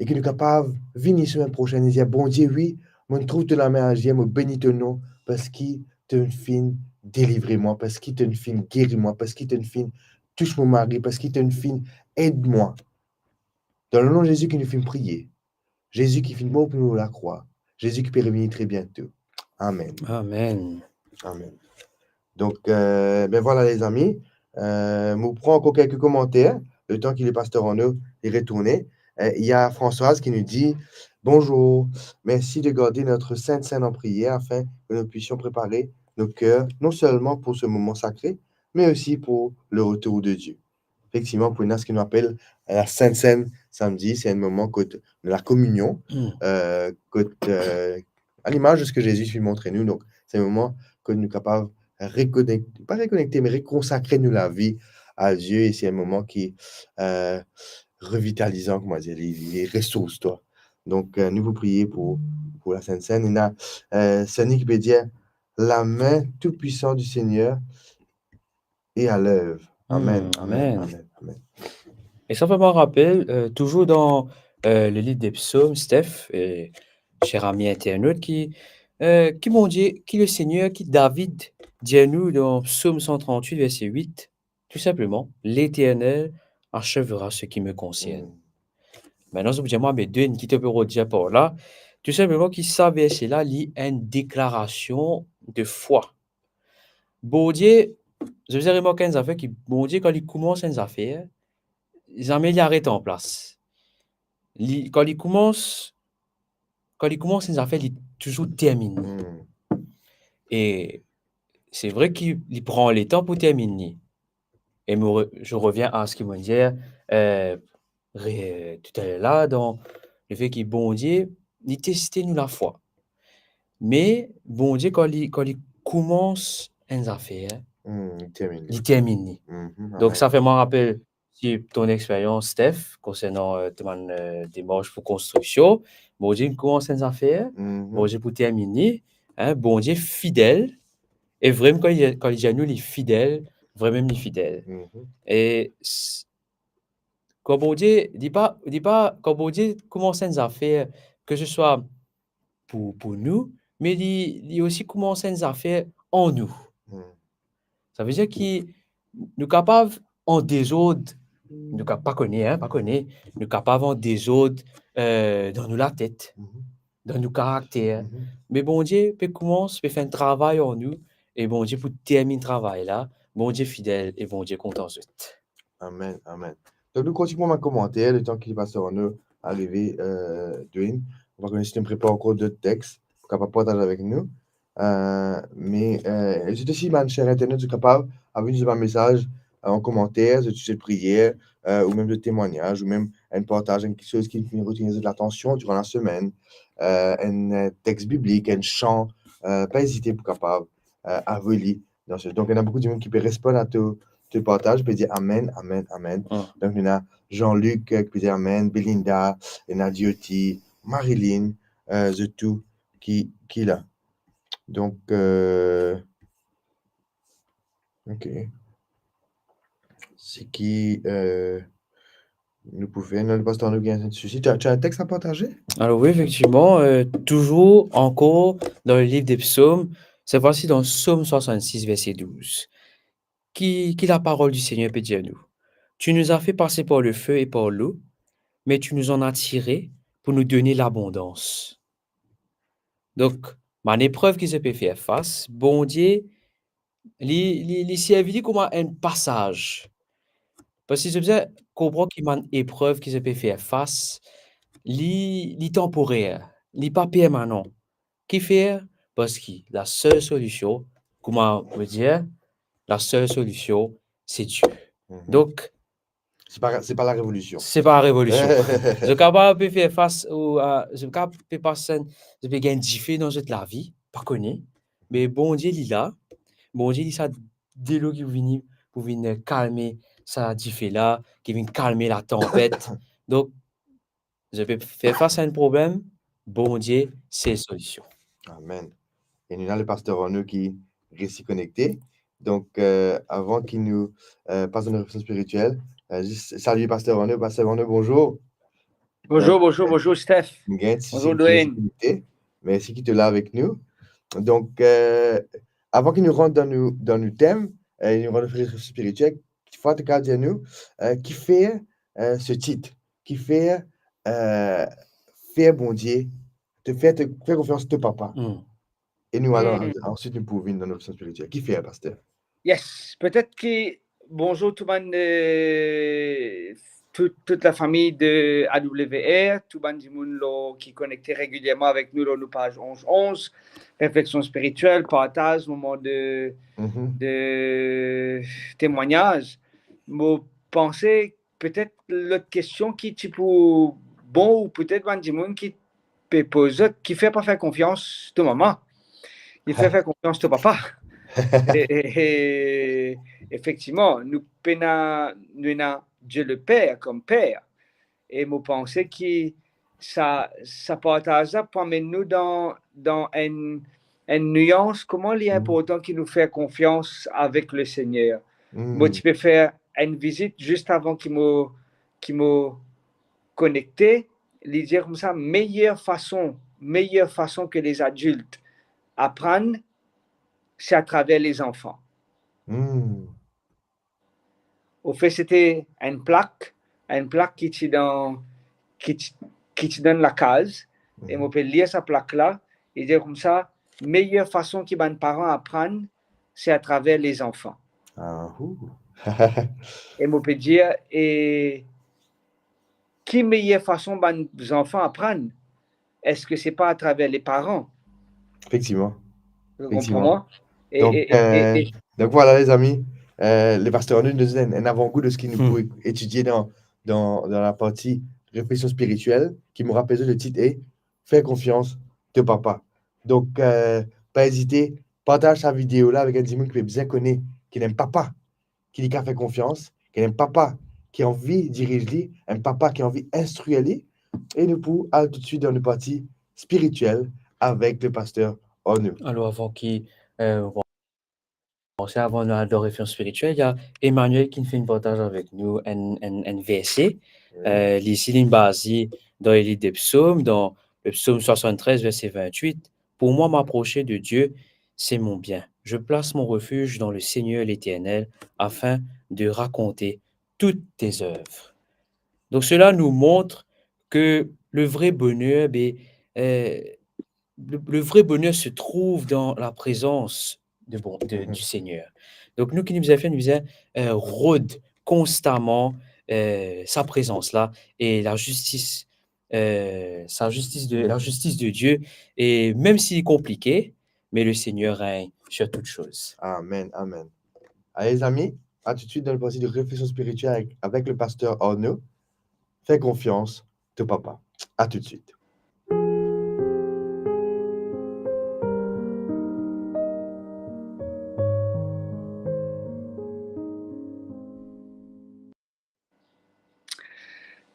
E ki nou kapav vini semenn prosenn e dir, Bondie, wi, mo trouv to lame azir, mo beni to nom, parski to finn delivre mwa, parski to finn geri mwa, parski to finn tous mo mari, parski to finn ed mwa. Dan le nom de Zezi ki nou finn priye. Zezi ki finn mor pou nou lor lakrwa. Zezi ki pe revini tre biento. Amen. Amen. Amen. Donk, eh, ben vwala, lezami. Eh, mo pran ankor kelke komanter, letan ki le paster Arnaud li retourne. Eh, il y a Françoise qui nous dit, « Bonjour, merci de garder notre Sainte Seine en prière afin que nous puissions préparer nos cœurs, non seulement pour ce moment sacré, mais aussi pour le retour de Dieu. » Efektivman, pou ena seki nou apel la Sainte Seine samedi, se enn moman kot lakominion, Mm. eh, kot, eh, a limaz de seki Zezi finn montre nou. Donk, se enn moman kot nou kapav rekonek-, pa rekonekte, me rekonsakre nou lavi a Dieu, e se enn moman ki, eh, revitalizan, kouma dir, li, li resours twa. Donk, eh, nou pou priye pou, pou la Sainte Seine. Ena, eh, Sani ki pe dir, « La main tout-puissante du Seigneur est à l'œuvre. » Amen, Hmm, amen, amen. Amen, amen. E sa fer mwa rapel, eh, touzour dan, eh, le liv de Psom, Steph, e ser ami internot, ki, eh, ki Bondie, ki le Segner, ki David dir nou dan Psom san trant-wit, verse wit, tou sinpleman, « L'Éternel achèvera ce qui me concerne. » Hmm. Aster, zot pou dir mwa, me Dwayne, ki to pe rod dir par la? Tou sinpleman ki sa verse la, li enn deklarasion de fwa. Bondie, zot bizin remark enn zafer, ki Bondie, kan li koumans enn zafer, zame li aret an plas. Li, kan li koumans, kan li koumans enn zafer, li touzour terminn li. Hmm. E se vre ki li pran letan pou terminn li. E mo re-, je reviens à ce ki mo dir, eh, re-, toutaler la, dan lefe ki Bondie, li teste nou lafwa. Me Bondie, kan li, kan li koumans enn zafer, Hmm, li terminn li. Li terminn li. Mhm, Donk, amen. Sa fer mwa rapel si ton experyans, Steph, konsernan, eh, to bann, eh, demars pou konstriksion. Bondie koumans enn zafer, Mhm. Bondie pou terminn li, hein, Bondie fidel, e vremem, kan li, kan li dir nou li fidel, vremem li fidel. Mhm. E s-, kan Bondie, li pa, li pa, kan Bondie koumans enn zafer, ke se swa pou, pou nou, me li, li osi koumans enn zafer an nou. Hmm. Sa ve dir ki nou kapav an dezord, nou ka-, pa kone, hein, pa kone, nou kapav an dezord, eh, dan nou latet, Mhm. dan nou karakter. Mhm. Me Bondie pe koumans, pe fer enn travay an nou, e Bondie pou terminn travay la. Bondie fidel e Bondie kontan zot. Amen, amen. Donk, nou kontign pran bann komanter, letan ki paster Arnaud arive, eh, Dwayne. Mo pa kone si to prepar ankor dot text pou kapav partaz avek nou. Eh, me, eh, zot osi, bann ser internet, zot kapav avoy nou zot bann mesaz, eh, an komanter, zot, zot priyer, eh, oubien zot temwagnaz, oubien enn partaz, enn kiksoz ki finn retenir zot latansion diran lasemenn, eh, enn, eh, text biblik, enn san, eh, pa ezite pou kapav, eh, avoy li dan se, donk, ena boukou dimoun ki pe responn a to, to partaz, pe dir amen, amen, amen. Hmm. Donk, nou ena Jean-Luc, eh, ki pe dir amen, Belinda, ena Dioti, Marilyn, eh, zot tou ki, ki la. Donk, eh, ok. Seki, eh, nou pou fer, non, paster Arnaud gagn enn sousi. Tu as, tu as un texte à partager? Alors oui, effectivement, euh, toujours encore dans le livre des psaumes, cette fois-ci dans Psaume soixante-six, verset douze. Ki, ki laparol di Segner pe dir nou? Tu nous as fait passer par le feu et par l'eau, mais tu nous en as tirés pour nous donner l'abondance. Donk, bann eprev ki zot pe fer fas, Bondie Li, li, li servi li kouma enn pasaz. Parski zot bizin konpran ki bann eprev ki zot pe fer fas, li, li tanporer, li pa permanan. Kifer? Parski lasel solision, kouma mo dir, lasel solision, se Die. Mhm. Donk, Se pa, se pa larevolision. Se pa larevolision. Zot kapav pe fer fas ou, a, zot kapav pe pas enn, zot pe gagn dife dan zot lavi, pa kone. Me Bondie, li la. Bondie, li sa delo ki pou vini, pou vinn kalme sa dife la, ki vinn kalme latanpet. Donk, zot pe fer fas a enn problem, Bondie, se solision. Amen. E nou ena le paster Arnaud ki resi konekte. Donk, eh, avan ki nou, eh, pas dan nou refleksion spiritiel, eh, zis salie paster Arnaud. Paster Arnaud, bonzour. Bonzour, eh, bonzour, eh, bonzour, Steph. Nou gagn enn ti sinn ki resi konekte. Mersi ki to la avek nou. Donk, eh, avan ki nou rant dan nou, dan nou tem, eh, nou rant dan nou refleksion spiritiel, kikfwa to kapav dir nou, eh, kifer, eh, se tit, kifer, eh, fer Bondie, to fer, to fer konfians to papa. Hmm. E nou, alor, answit nou pou vinn dan nou refleksion spiritiel. Kifer, paster? Yes, petet ki, bonzour tou bann, eh, tout, tout lafami de A W R, tou bann dimoun lor, ki konekte regilierman avek nou lor nou paz onz onz, refleksion spiritiel, partaz, moman de, mhm, de temwagnaz. Mo panse petet lot kestion ki ti pou bon, ou petet bann dimoun ki pe poz zot, kifer pa fer konfians to mama? Kifer fer konfians to papa? E, e, e, efektivman, nou pena, nou ena Die le Père kom per. E mo panse ki sa, sa partaz la pou amenn nou dan, dan enn, enn nians, kouma li, hmm, inportan ki nou fer konfians avek Lesegner. Hmm. Mo ti pe fer enn vizit zis avan ki mo, ki mo konekte, li dir koumsa, meyer fason, meyer fason ke les adultes apprennent, c'est à travers les enfants. Hmm. Anfet, sete enn plak, enn plak ki ti dan, ki ti, ki ti dan lakaz, e, mhm, mo pe lir sa plak la, li dir koumsa, meyer fason ki bann paran aprann, se atraver lezanfan. Ah, ouh. E mo pe dir, e ki meyer fason bann zanfan aprann? Eski se pa atraver leparan? Efektivman. Ou konpran mwa? Efektivman. E, donk, e, e, e, euh, e donk, vwala, lezami, euh, le paster Arnaud nou donn enn, enn avangou de seki nou, hmm, pou etidie dan, dan, dan laparti refleksion spiritiel, ki mo rapel zot, letit e Fer konfians to papa. Donk, euh, pa ezite, partaz sa video la avek enn dimoun ki pe bizin kone ki ena enn papa ki li kapav fer konfians, ki ena enn papa ki anvi diriz li, enn papa ki anvi instrir li, e nou pou al toutswit dan nou parti spiritiel avek le paster Arnaud. Alor, avan ki, euh, Bon, se avan nou al dan refleksion spiritiel, ena Emmanuel ki finn partaz avek nou enn, enn, enn verse. Wi. Euh, li isi, li baze dan le liv de Psom, dan le Psom soixante-treize, verset vingt-huit. Pour moi, m'approcher de Dieu, c'est mon bien. Je place mon refuge dans le Seigneur l'Éternel, afin de raconter toutes tes œuvres. Donc, cela nous montre que le vrai bonheur, ben, euh, le, le vrai bonheur se trouve dans la présence de bon, de, mhm, du Seigneur. Donk, nou ki nou bizin fer, nou bizin, euh, rod konstaman, euh, sa prezans la e lazistis, euh, sa zistis de, la justice de Dieu. E mem si li konplike, mais le Seigneur règne sur toutes choses. Amen, amen. Ale, lezami, a toutswit dan le parti de refleksion spiritiel avek, avek le paster Arnaud. Fer konfians to papa. A toutswit.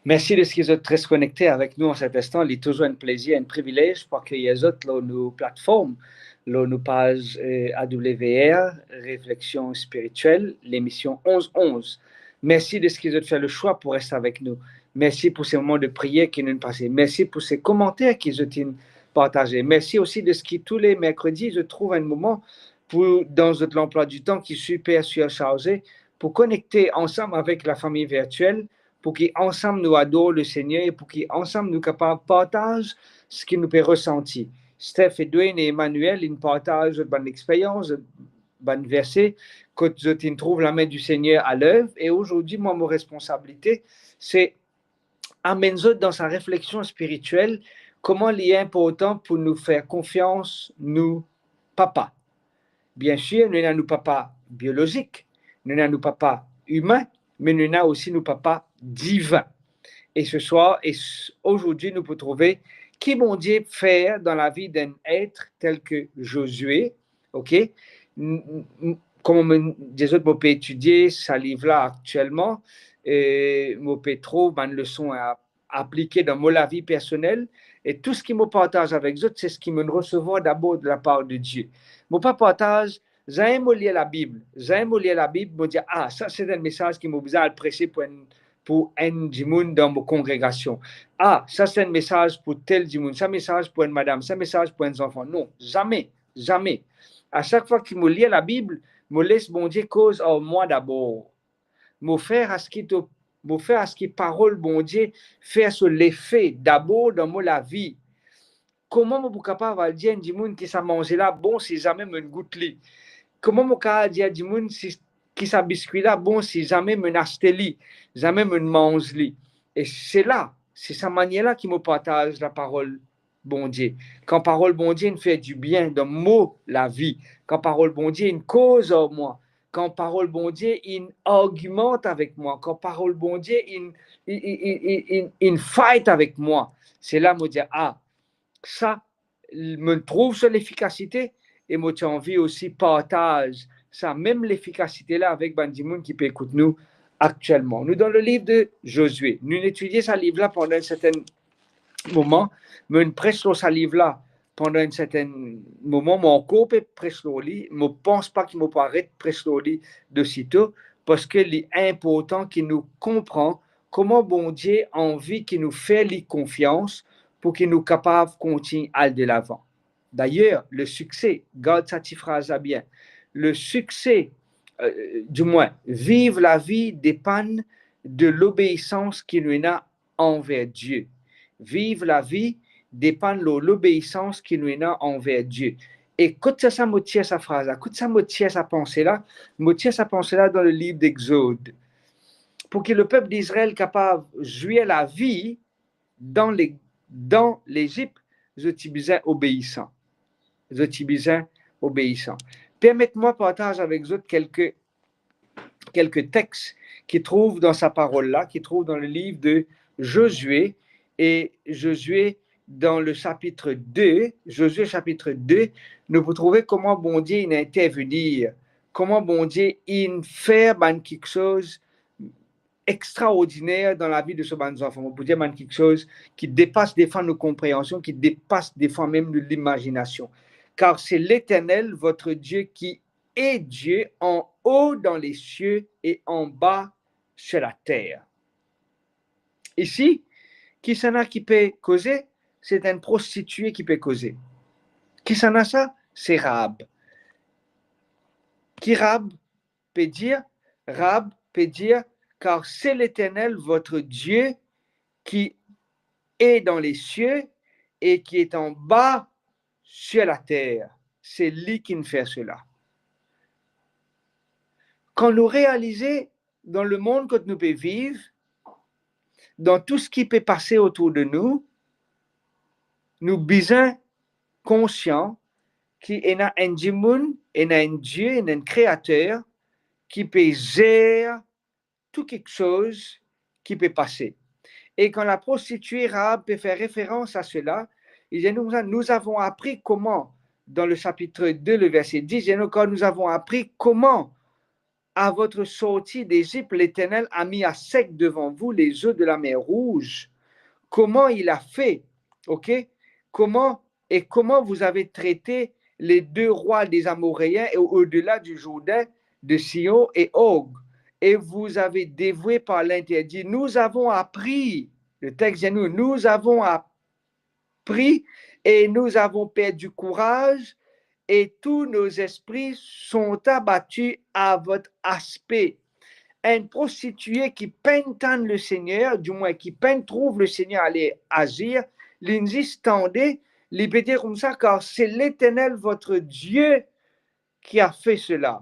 Mersi de seki zot res konekte avek nou an set instan. Li touzour enn plezir, enn privilez pou akeyir zot lor nou platform, lor nou paz, eh, A W R, Refleksion Spiritiel, lemision onz onz. Mersi de seki zot fer le swa pou res avek nou. Mersi pou se moman de priyer ki nou pase. Mersi pou se komanter ki zot inn partaze. Mersi osi de seki tou le merkredi zot trouv enn moman pou, dan zot lanplwa ditan ki siper sirsarze, pou konekte ansam avek lafami virtiel, pou ki ansam nou ador Lesegner e pou ki ansam nou kapav partaz seki nou pe resanti. Steph, Edwin e Emmanuel inn partaz zot bann experyans, zot bann verse kot zot inn trouv lame di Segner a lev. E azordi, mwa, mo responsabilite, se amenn zot dan sa refleksion spiritiel, kouma li inportan pou nou fer konfians nou papa. Biensir, nou ena nou papa biolozik, nou ena nou papa imin, me nou ena osi nou papa divin. E se swar, e s-, azordi, nou pou trouve ki Bondie fer dan lavi d'enn et tel ke Zozie, ok? M-, m-, m-, kouma mo dir zot, mo pe etidie sa liv la aktielman, e mo pe trouv bann leson a aplike dan mo lavi personel, e tou seki mo partaz avek zot, se seki mo'nn resevwar dabor de la par de Die. Mo pa partaz, zame mo lir Labib, zame mo lir Labib, mo dir, "Ah, sa se enn mesaz ki mo bizin al prese pou enn, pou enn dimoun dan mo kongregasion. Ah, sa se enn mesaz pou tel dimoun, sa mesaz pou enn madam, sa mesaz pou enn zanfan." Non, zame, zame. A sak fwa ki mo lir Labib, mo les Bondie koz ar mwa dabor. Mo fer a seki to, mo fer a seki parol Bondie fer so lefe dabor dan mo lavi. Kouma mo pou kapav al dir enn dimoun ki sa manze la bon si zame mo'nn gout li? Kouma mo kapav dir dimoun si, ki sa biskwi la bon si zame mo'nn aste li, zame mo'nn manz li? E se la, se sa manier la ki mo partaz laparol Bondie. Kan parol Bondie inn fer dibien dan mo lavi, kan parol Bondie inn koz ar mwa, kan parol Bondie inn argimant avek mwa, kan parol Bondie inn, inn, inn, inn, inn, inn fight avek mwa, se la mo dir, "Ah, sa, mo trouv so lefikasite," e mo ti anvi osi partaz sa mem lefikasite la avek bann dimoun ki pe ekout nou aktielman. Nou dan le liv de Zozie. Nou'nn etidie sa liv la pandan enn sertenn moman. Mo'nn pres lor sa liv la pandan enn sertenn moman. Mo ankor pe pres lor li. Mo pans pa ki mo pou aret pres lor li de sito, parski li inportan ki nou konpran kouma Bondie anvi ki nou fer li konfians pou ki nou kapav kontign al delavan. Dayer, le sikse, gard sa ti fraz la bien, le sikse, euh, dimwin, viv lavi depann de lobeisans ki nou ena anver Die. Viv lavi depann lor lobeisans ki nou ena anver Die. E kot sa, sa mo tir sa fraz la, kot sa mo tir sa panse la? Mo tir sa panse la dan le liv Dexod. Pou ki lepep Dizrael kapav zwir lavi dan le, dan Lezip, zot ti bizin obeisan. Zot ti bizin obeisan. Permet mwa partaz avek zot kelke, kelke text ki trouv dan sa parol la, ki trouv dan le liv de Zozie, e Zozie dan le sapit de, Zozie sapit de, nou pou trouve kouma Bondie inn intervenir, kouma Bondie inn fer bann kiksoz extraordiner dan lavi de so bann zanfan. Mo pou dir bann kiksoz ki depas defwa nou konpreansion, ki depas defwa mem nou limazinasion. Car c'est l'Éternel, votre Dieu, qui est Dieu en haut dans les cieux et en bas sur la terre. Isi, kisannla ki pe koze? Se enn prostitie ki pe koze. Kisannla sa? Se Rahab. Ki Rahab pe dir? Rahab pe dir, car c'est l'Éternel, votre Dieu, qui est dans les cieux et qui est en bas sur la terre. Se li ki'nn fer sela. Kan nou realize dan lemond kot nou pe viv, dan tou seki pe pase otour de nou, nou bizin konsian ki ena enn dimoun, ena enn Die, ena enn Kreater ki pe zer tou kiksoz ki pe pase. E kan la prostitie Rahab pe fer referans a sela, li dir nou koumsa, nous avons appris comment, dans le chapitre deux, le verset dix, il dit, car nous avons appris comment, à votre sortie d'Égypte, l'Éternel a mis à sec devant vous les eaux de la mer Rouge. Comment il a fait, ok? Comment, et comment vous avez traité les deux rois des Amoréens et au-delà du Jourdain, de Sihon et Og, et vous avez dévoué par l'interdit. Nous avons appris, le texte dit nous, nous avons appris et nous avons perdu courage, et tous nos esprits sont abattus à votre aspect. Enn prostitie ki pa'nn tann Lesegner, dimwin ki pa'nn trouv Lesegner ale azir, li'nn zis tande, li pe dir koumsa, car c'est l'Éternel votre Dieu qui a fait cela.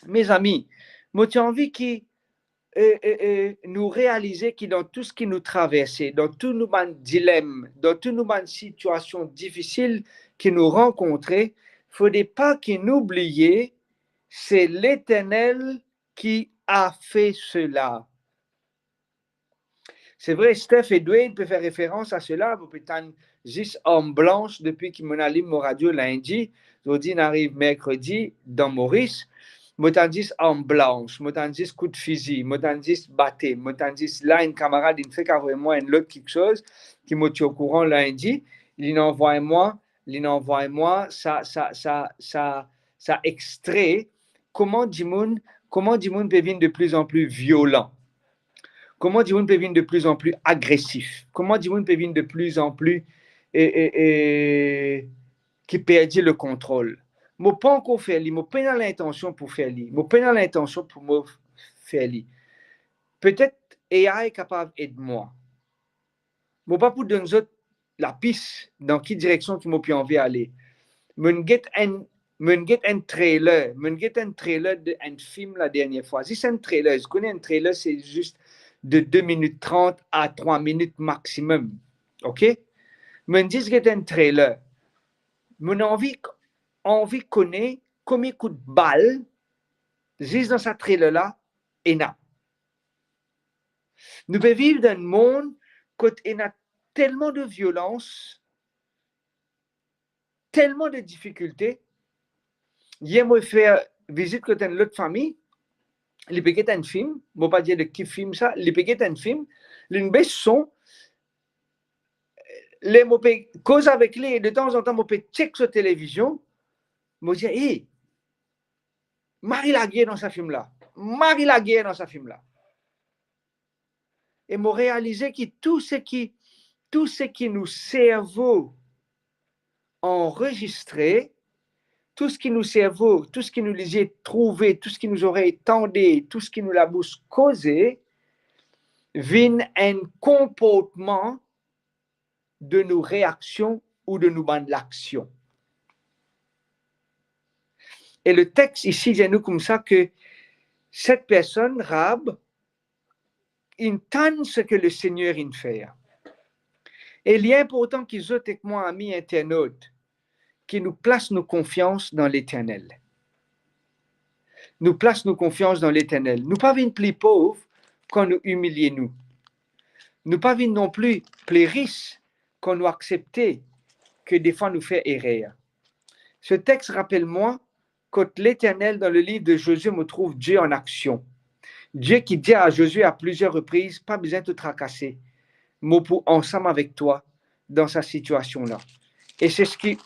Mezami, mo ti anvi ki, e, e, e, nou realize ki dan tou seki nou traverse, dan tou nou bann dilem, dan tou nou bann sitiasion difisil ki nou rankontre, fode pa ki nou bliye, se Leternel ki a fe sela. Se vre, Steph Edward pe fer referans a sela, mo pe tann zis arm blans depi ki mo alim mo radio lindi, zordi inn ariv merkredi dan Moris, mo tann zis arm blans, mo tann zis kout fizi, mo tann zis batem, mo tann zis la enn kamarad inn fek avoy mwa enn lot kiksoz ki mo ti okouran lindi, linn avoy mwa, linn avoy mwa sa, sa, sa, sa, sa extre, kouma dimoun, kouma dimoun pe vinn de plus en plus violan. Kouma dimoun pe vinn de plus en plus agresif. Kouma dimoun pe vinn de plus en plus, e, e, e, ki perdi le kontrol. Mo pankor fer li, mo pena lintansion pou fer li. Mo pena lintansion pou mo fer li. Petet A I kapav ed mwa. Mo pa pou donn zot lapis dan ki direksion ki mo pe anvi ale. Mo'nn get enn, mo'nn get enn trailer, mo'nn get enn trailer de enn fim ladernie fwa. Zis enn trailer, zot kone enn trailer, se zis de de minit trant a trwa minit maximum. Ok? Mo'nn zis get enn trailer. Mo'nn anvi, anvi kone konbien kout bal zis dan sa trailer la ena. Nou pe viv dan enn mond kot ena telman de violans, telman de difikilte. Yer mo fer vizit kot enn lot fami, li pe get enn fim, mo pa dir de ki fim sa, li pe get enn fim, linn bes son, ler mo pe koz avek li, e detanzantan mo pe chek so televizion, mo dir, "E, mari lager dan sa fim la, mari lager dan sa fim la." E mo realize ki tou seki, tou seki nou servo anrezistre, tou seki nou servo, tou seki nou lizie trouve, tou seki nou zorey tande, tou seki nou labous koze, vinn enn konportman de nou reaksion ou de nou bann laksion. E le text isi dir nou koumsa ke set personn, Rahab, inn tann seki Lesegner inn fer. E li inportan ki zot ek mwa, ami internaut, ki nou plas nou konfians dan Leternel. Nou plas nou konfians dan Leternel. Nou pa vinn pli pov kan nou imilie nou. Nou pa vinn non pli pli ris kan nou aksepte ke defwa nou fer erer. Se text rapel mwa, kot Leternel, dan le liv de Zozue, mo trouv Die an aksion. Die ki dir a Zozue a plizier repriz, "Pa bizin to trakase, mo pou ansam avek twa dan sa sitiasion la." E se seki,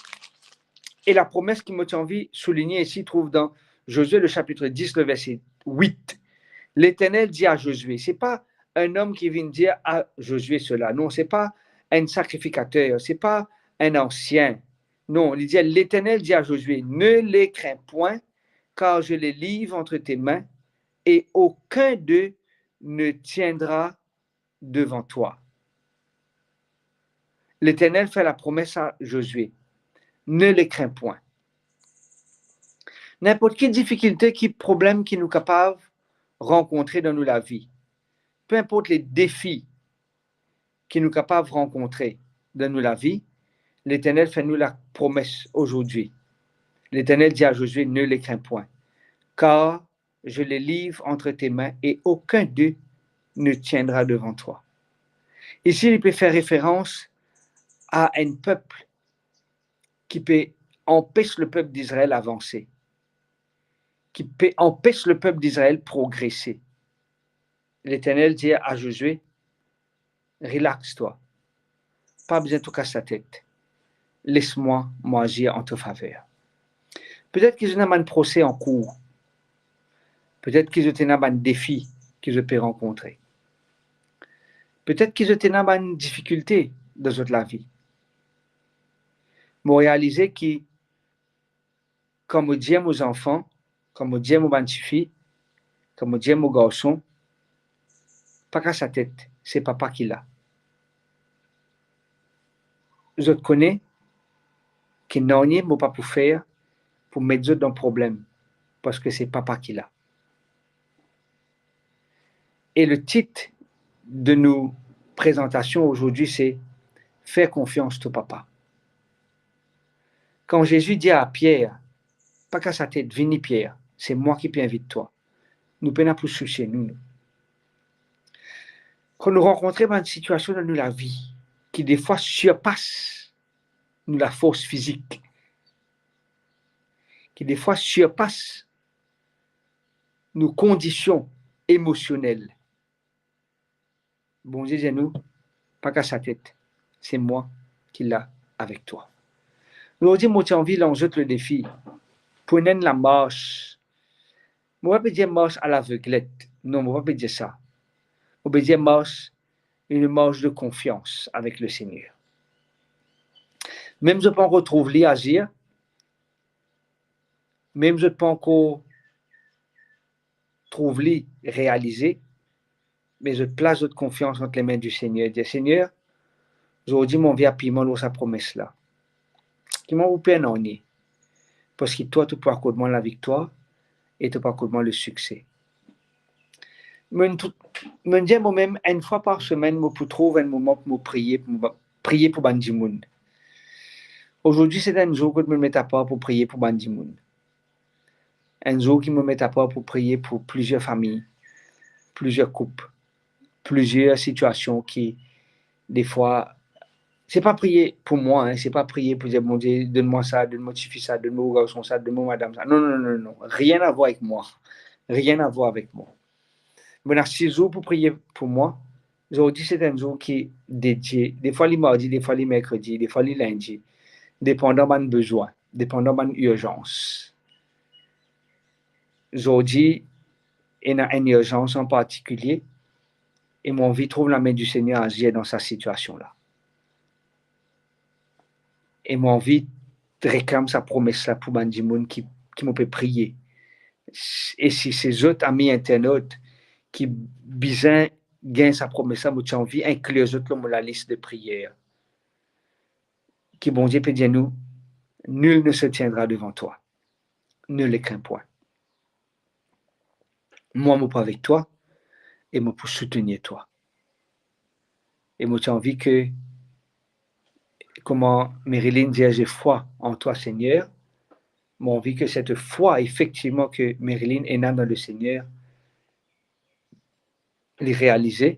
e lapromes ki mo ti anvi souligne isi, trouv dan Zozue le sapit dis, le verse wit. Leternel dir a Zozue, se pa enn om ki vinn dir a Zozue sela. Non, se pa enn sakrifikater, se pa enn ansien. Non, li dir, Leternel dir a Zozue, "Ne les crains point, car je les livre entre tes mains, et aucun d'eux ne tiendra devant toi." Leternel fer lapromes a Zozue, "Ne les crains point." Ninport ki difikilte, ki problem ki nou kapav rankontre dan nou lavi, pe inport le defi ki nou kapav rankontre dan nou lavi, Leternel fer nou lapromes azordi. Leternel dir a Zozue, "Ne les crains point, car je les livre entre tes mains et aucun d'eux ne tiendra devant toi." Isi, li pe fer referans a enn pep ki pe anpes lepep Dizrael avanse, ki pe anpes lepep Dizrael progrese. Leternel dir a Zozue, "Relax twa. Pa bizin to kas latet. Les mwa, mo azir an to faver." Petet ki zot ena bann prose ankour. Petet ki zot ena bann defi ki zot pe rankontre. Petet ki zot ena bann difikilte dan zot lavi. Mo realize ki kan mo dir mo zanfan, kan mo dir mo bann tifi, kan mo dir mo garson, "Pa kas latet, se papa ki la." Zot kone ki nanye mo pa pou fer pou met zot dan problem, parski se papa ki la. E le tit de nou prezantasion azordi, se Fer konfians to papa. Kan Zezi dir a Pier, "Pa kas latet, vini Pier, se mwa ki pe invit twa," nou pena pou sousie nou, nou. Kan nou rankontre bann sitiasion dan nou lavi ki defwa sirpas nou lafors fizik, ki defwa sirpas nou kondision emosionel, Bondie dir nou, "Pa kas latet, se mwa ki la avek twa." Zordi, mo ti anvi lans zot le defi pou ena enn lamars. Mo pa pe dir mars alaveglet, non, mo pa pe dir sa. Mo pe dir mars, enn mars de konfians avek Lesegner. Mem zot pa ankor trouv li azir, mem zot pa ankor trouv li realize, me zot plas zot konfians ant lame di Segner, dir, "Segner, zordi mo anvi apiy mwa lor sa promes la. Ki mo pou per nanye, parski twa, to pou akord mwa laviktwar e to pou akord mwa lesikse." Mo, mo dir momem, enn fwa par semenn, mo pou trouv enn moman pou mo priye, pou mo priye pou bann dimoun. Azordi, se enn zour kot mo met apar pou priye pou bann dimoun. Enn zour ki mo met apar pou priye pou plizier fami, plizier koup, plizier sitiasion ki, defwa, se pa priye pou mwa, en, se pa priye pou dir, "Bondie, donn mwa sa, donn mo tifi sa, donn mo garson sa, donn mo madam sa." Non, non, non, non, non. Rien a voir avek mwa. Rien a voir avek mwa. Mo ena sis zour pou priye pou mwa. Zordi, se enn zour ki dedie. Defwa li mardi, defwa li merkredi, defwa li lindi, depandan bann bezwin, depandan bann irzans. Zordi, ena enn irzans an partikilie, e mo anvi trouv lame di Segner azir dan sa sitiasion la. E mo anvi reklam sa promes la pou bann dimoun ki, ki mo pe priye. E si se zot, ami internat, ki bizin gagn sa promes la, mo ti anvi inklir zot lor mo lalis de priyer. Ki Bondie pe dir nou, "Nul ne se tiendra devant toi. Ne le crains point. Mwa, mo pou avek twa e mo pou soutenir twa." E mo ti anvi ke, kouma Marilyn dir, "J'ai foi en toi, Seigneur." Mo anvi ke set fwa, efektivman, ke Marilyn ena dan Lesegner, li realize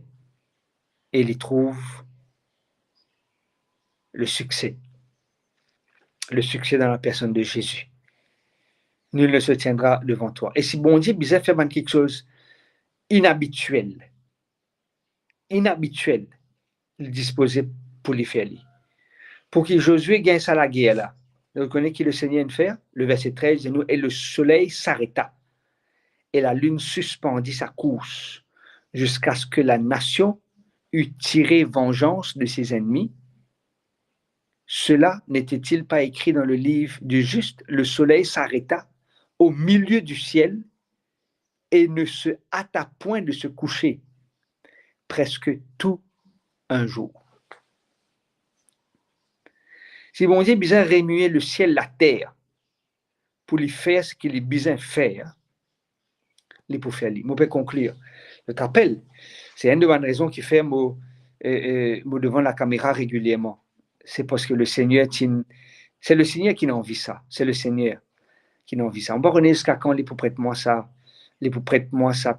e li trouv lesikse. Lesikse dan lapersonn de Zezi. Nul ne se tiendra devant toi. E si Bondie bizin fer bann kiksoz inabitiel, inabitiel, li dispoze pou li fer li. Pou ki Zozie gagn sa lager la, nou rekonnet ki Lesegner inn fer, le verse trez dir nou, "Et le soleil s'arrêta, et la lune suspendit sa course, jusqu'à ce que la nation eût tiré vengeance de ses ennemis. Cela n'était-il pas écrit dans le livre du juste? Le soleil s'arrêta au milieu du ciel et ne se hâta point de se coucher, presque tout un jour." Si Bondie bizin remie lesiel, later, pou li fer seki li bizin fer, li pou fer li. Mo pe konklir. Zot rapel, se enn de bann rezon ki fer mo, eh, eh, mo devan lakamera regilierman. Se parski Lesegner ti, se Lesegner ki inn anvi sa. Se Lesegner ki inn anvi sa. Mo pa kone ziska kan li pou pret mwa sa, li pou pret mwa sa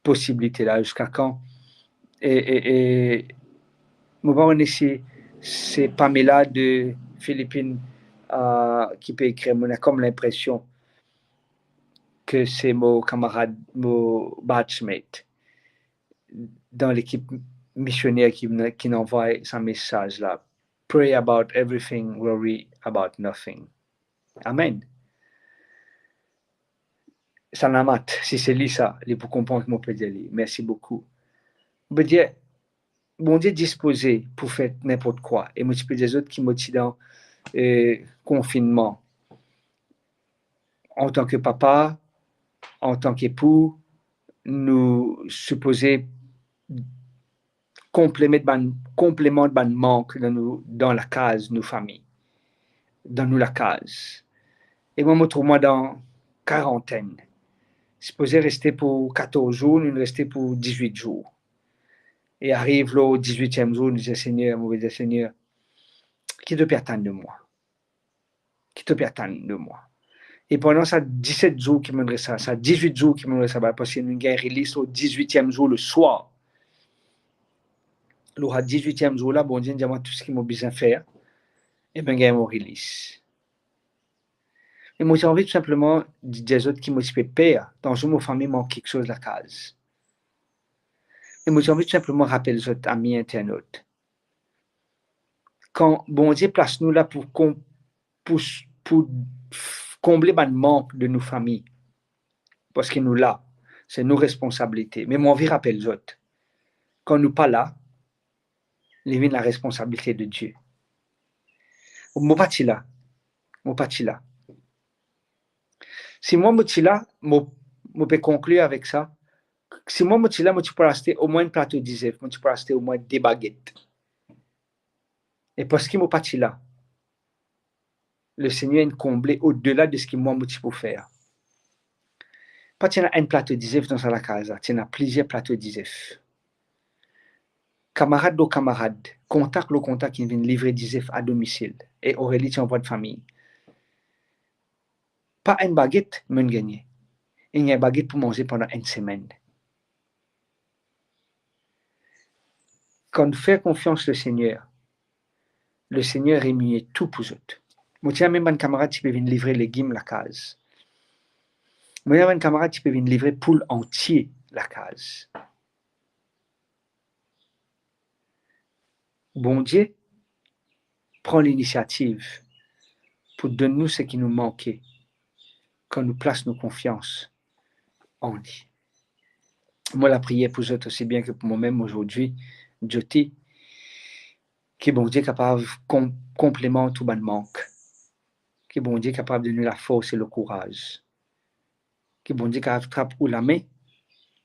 posibilite la, ziska kan. E, e, e mo pa kone si se Pamela de Philippines, ah, ki pe ekrir, mo ena kom linpresion ke se mo kamarad, mo batchmate dan lekip misioner ki, ki inn anvoy sa mesaz la. "Pray about everything, worry about nothing." Amen. Sa lamat, si se li sa, li pou konpran ki mo pe dir li. Mersi boukou. Mo pe dir, Bondie dispoze pou fer ninport kwa. E mo ti pe dir zot ki mo ti dan, eh, konfinnman. Antan ki papa, antan ki epou, nou sipoze konpleman bann, konpleman bann mank dan nou, dan lakaz nou fami, dan nou lakaz. E mwa, mo trouv mwa dan karantenn. Sipoze reste pou katorz zour, nou'nn reste pou dizwit zour. E ariv lor dizwitiem zour, nou dir, Segner, mo pe dir, Segner, ki to pe atann de mwa? Ki to pe atann de mwa? E pandan sa diset zour ki mo'nn res laba, sa dizwit zour ki mo'nn res laba, parski nou gagn release lor dizwitiem zour leswar. Lor sa dizwitiem zour la, Bondie dir mwa tou seki mo bizin fer, e mo gagn mo release. Me mo ti anvi tou sinpleman dir zot ki mo ti pe per, tanzour mo fami mank kiksoz lakaz. Me mo ti anvi tou sinpleman rapel zot, ami internot, kan Bondie plas nou la pou kon-, pou, pou f-, konble bann mank de nou fami, parski nou la, se nou responsabilite. Me mo anvi rapel zot, kan nou pa la, li vinn laresponsabilite de Die. Mo pa ti la. Mo pa ti la. Si mwa mo ti la, mo, mo pe konklir avek sa. Si mwa mo ti la, mo ti pou aste omwin enn plato dizef, mo ti pou aste omwin de baget. E parski mo pa ti la, Lesegner inn konble odela de seki mwa mo ti pou fer. Pa ti ena enn plato dizef dan sa lakaz la, ti ena plizier plato dizef. Kamarad lor kamarad, kontak lor kontak, inn vinn livre dizef a domisil. E Aurélie ti anvwar fami. Pa enn baget mo'nn gagne. Inn gagn baget pou manze pandan enn semenn. Kan nou fer konfians Lesegner, Lesegner reminie tou pou zot. Mo ti ena mem bann kamarad ti pe vinn livre legim lakaz. Mo ti ena bann kamarad ti pe vinn livre poul antie lakaz. Bondie pran linisiativ pou donn nou seki nou manke kan nou plas nou konfians an li. Mo lapriyer pou zot osi bien ki pou momem azordi, Jyoti, ki Bondie kapav kon-, konpleman tou bann mank, ki Bondie kapav donn nou lafors e lekouraz, ki Bondie kapav trap ou lame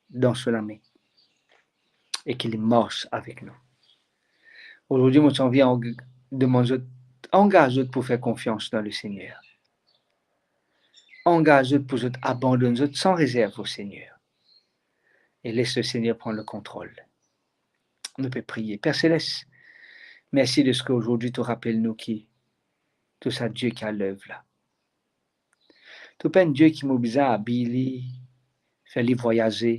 dan so lame e ki li mars avek nou. Azordi, mo ti anvi ang-, demann zot, angaz zot pou fer konfians dan Lesegner. Angaz zot pou zot abandonn zot san rezerv o Segner e les Lesegner pran lekontrol. Nou pe priye. Per Seles, mersi de seki azordi to rapel nou ki to sa Die ki a lev la. To pa enn Die ki mo bizin abiy li, fer li vwayaze,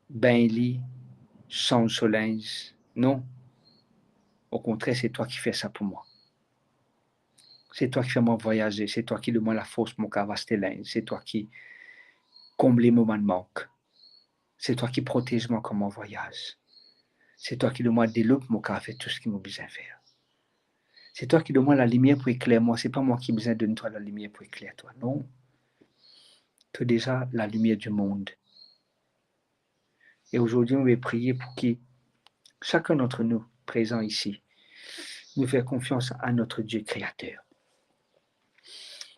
bengn li, sanz so linz. Non. Okontrer, se twa ki fer sa pou mwa. Se twa ki fer mwa vwayaze, se twa ki donn mwa lafors pou mo kapav aste linz, se twa ki konble mo bann mank. Se twa ki protez mwa kan mo vwayaz. Se twa ki donn mwa delo pou mo kapav fer tou seki mo bizin fer. Se twa ki donn mwa lalimier pou ekler mwa, se pa mwa ki bizin donn twa lalimier pou ekler twa, non. To deza lalimier dimond. E azordi, nou ve priye pou ki sakenn dantre nou prezan isi, nou fer konfians a notre Dieu Créateur.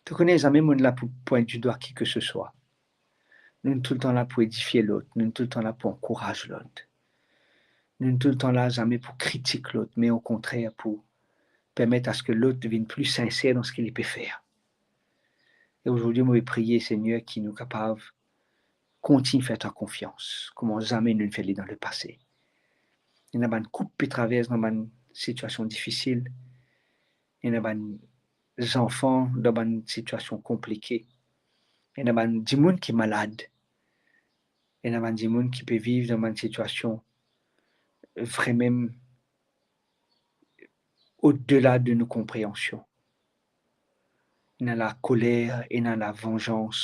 To kone, zame mo'nn la pou pwint di dwa ki ke se swa. Nou toultan la pou edifie lot, nou toultan la pou ankouraz lot. Nou toultan la zame pou kritik lot, me okontrer pou permet aske lot vinn pli sinser dan seki li pe fer. E azordi, mo ve priye, Segner, ki nou kapav kontign fer twa konfians, kouma zame nou'nn fer li dan lepase. Ena bann koup pe travers dan bann sitiasion difisil. Ena bann zanfan dan bann sitiasion konplike. Ena bann dimoun ki malad. Ena bann dimoun ki pe viv dan bann sitiasion vremem odela de nou konpreansion. Ena lakoler, ena lavanzans,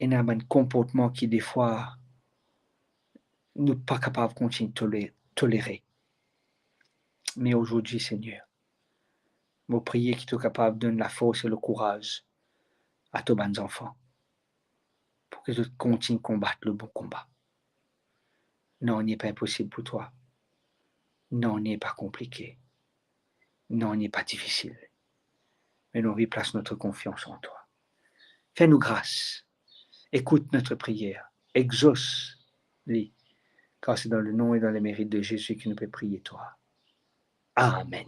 ena bann konportman ki defwa nou pa kapav kontign tole-, tolere. Me azordi, Segner, mo priye ki to kapav donn lafors e lekouraz a to bann zanfan, pou ki zot kontign konbat le bon konba. Nanye pa inposib pou twa. Nanye pa konplike. Nanye pa difisil. Me nou anvi plas notre konfians an twa. Fer nou gras. Écoute notre prière. Exauce li. Kar se dan le nom et dans le mérite de Jésus ki nou pe priye twa. Amen.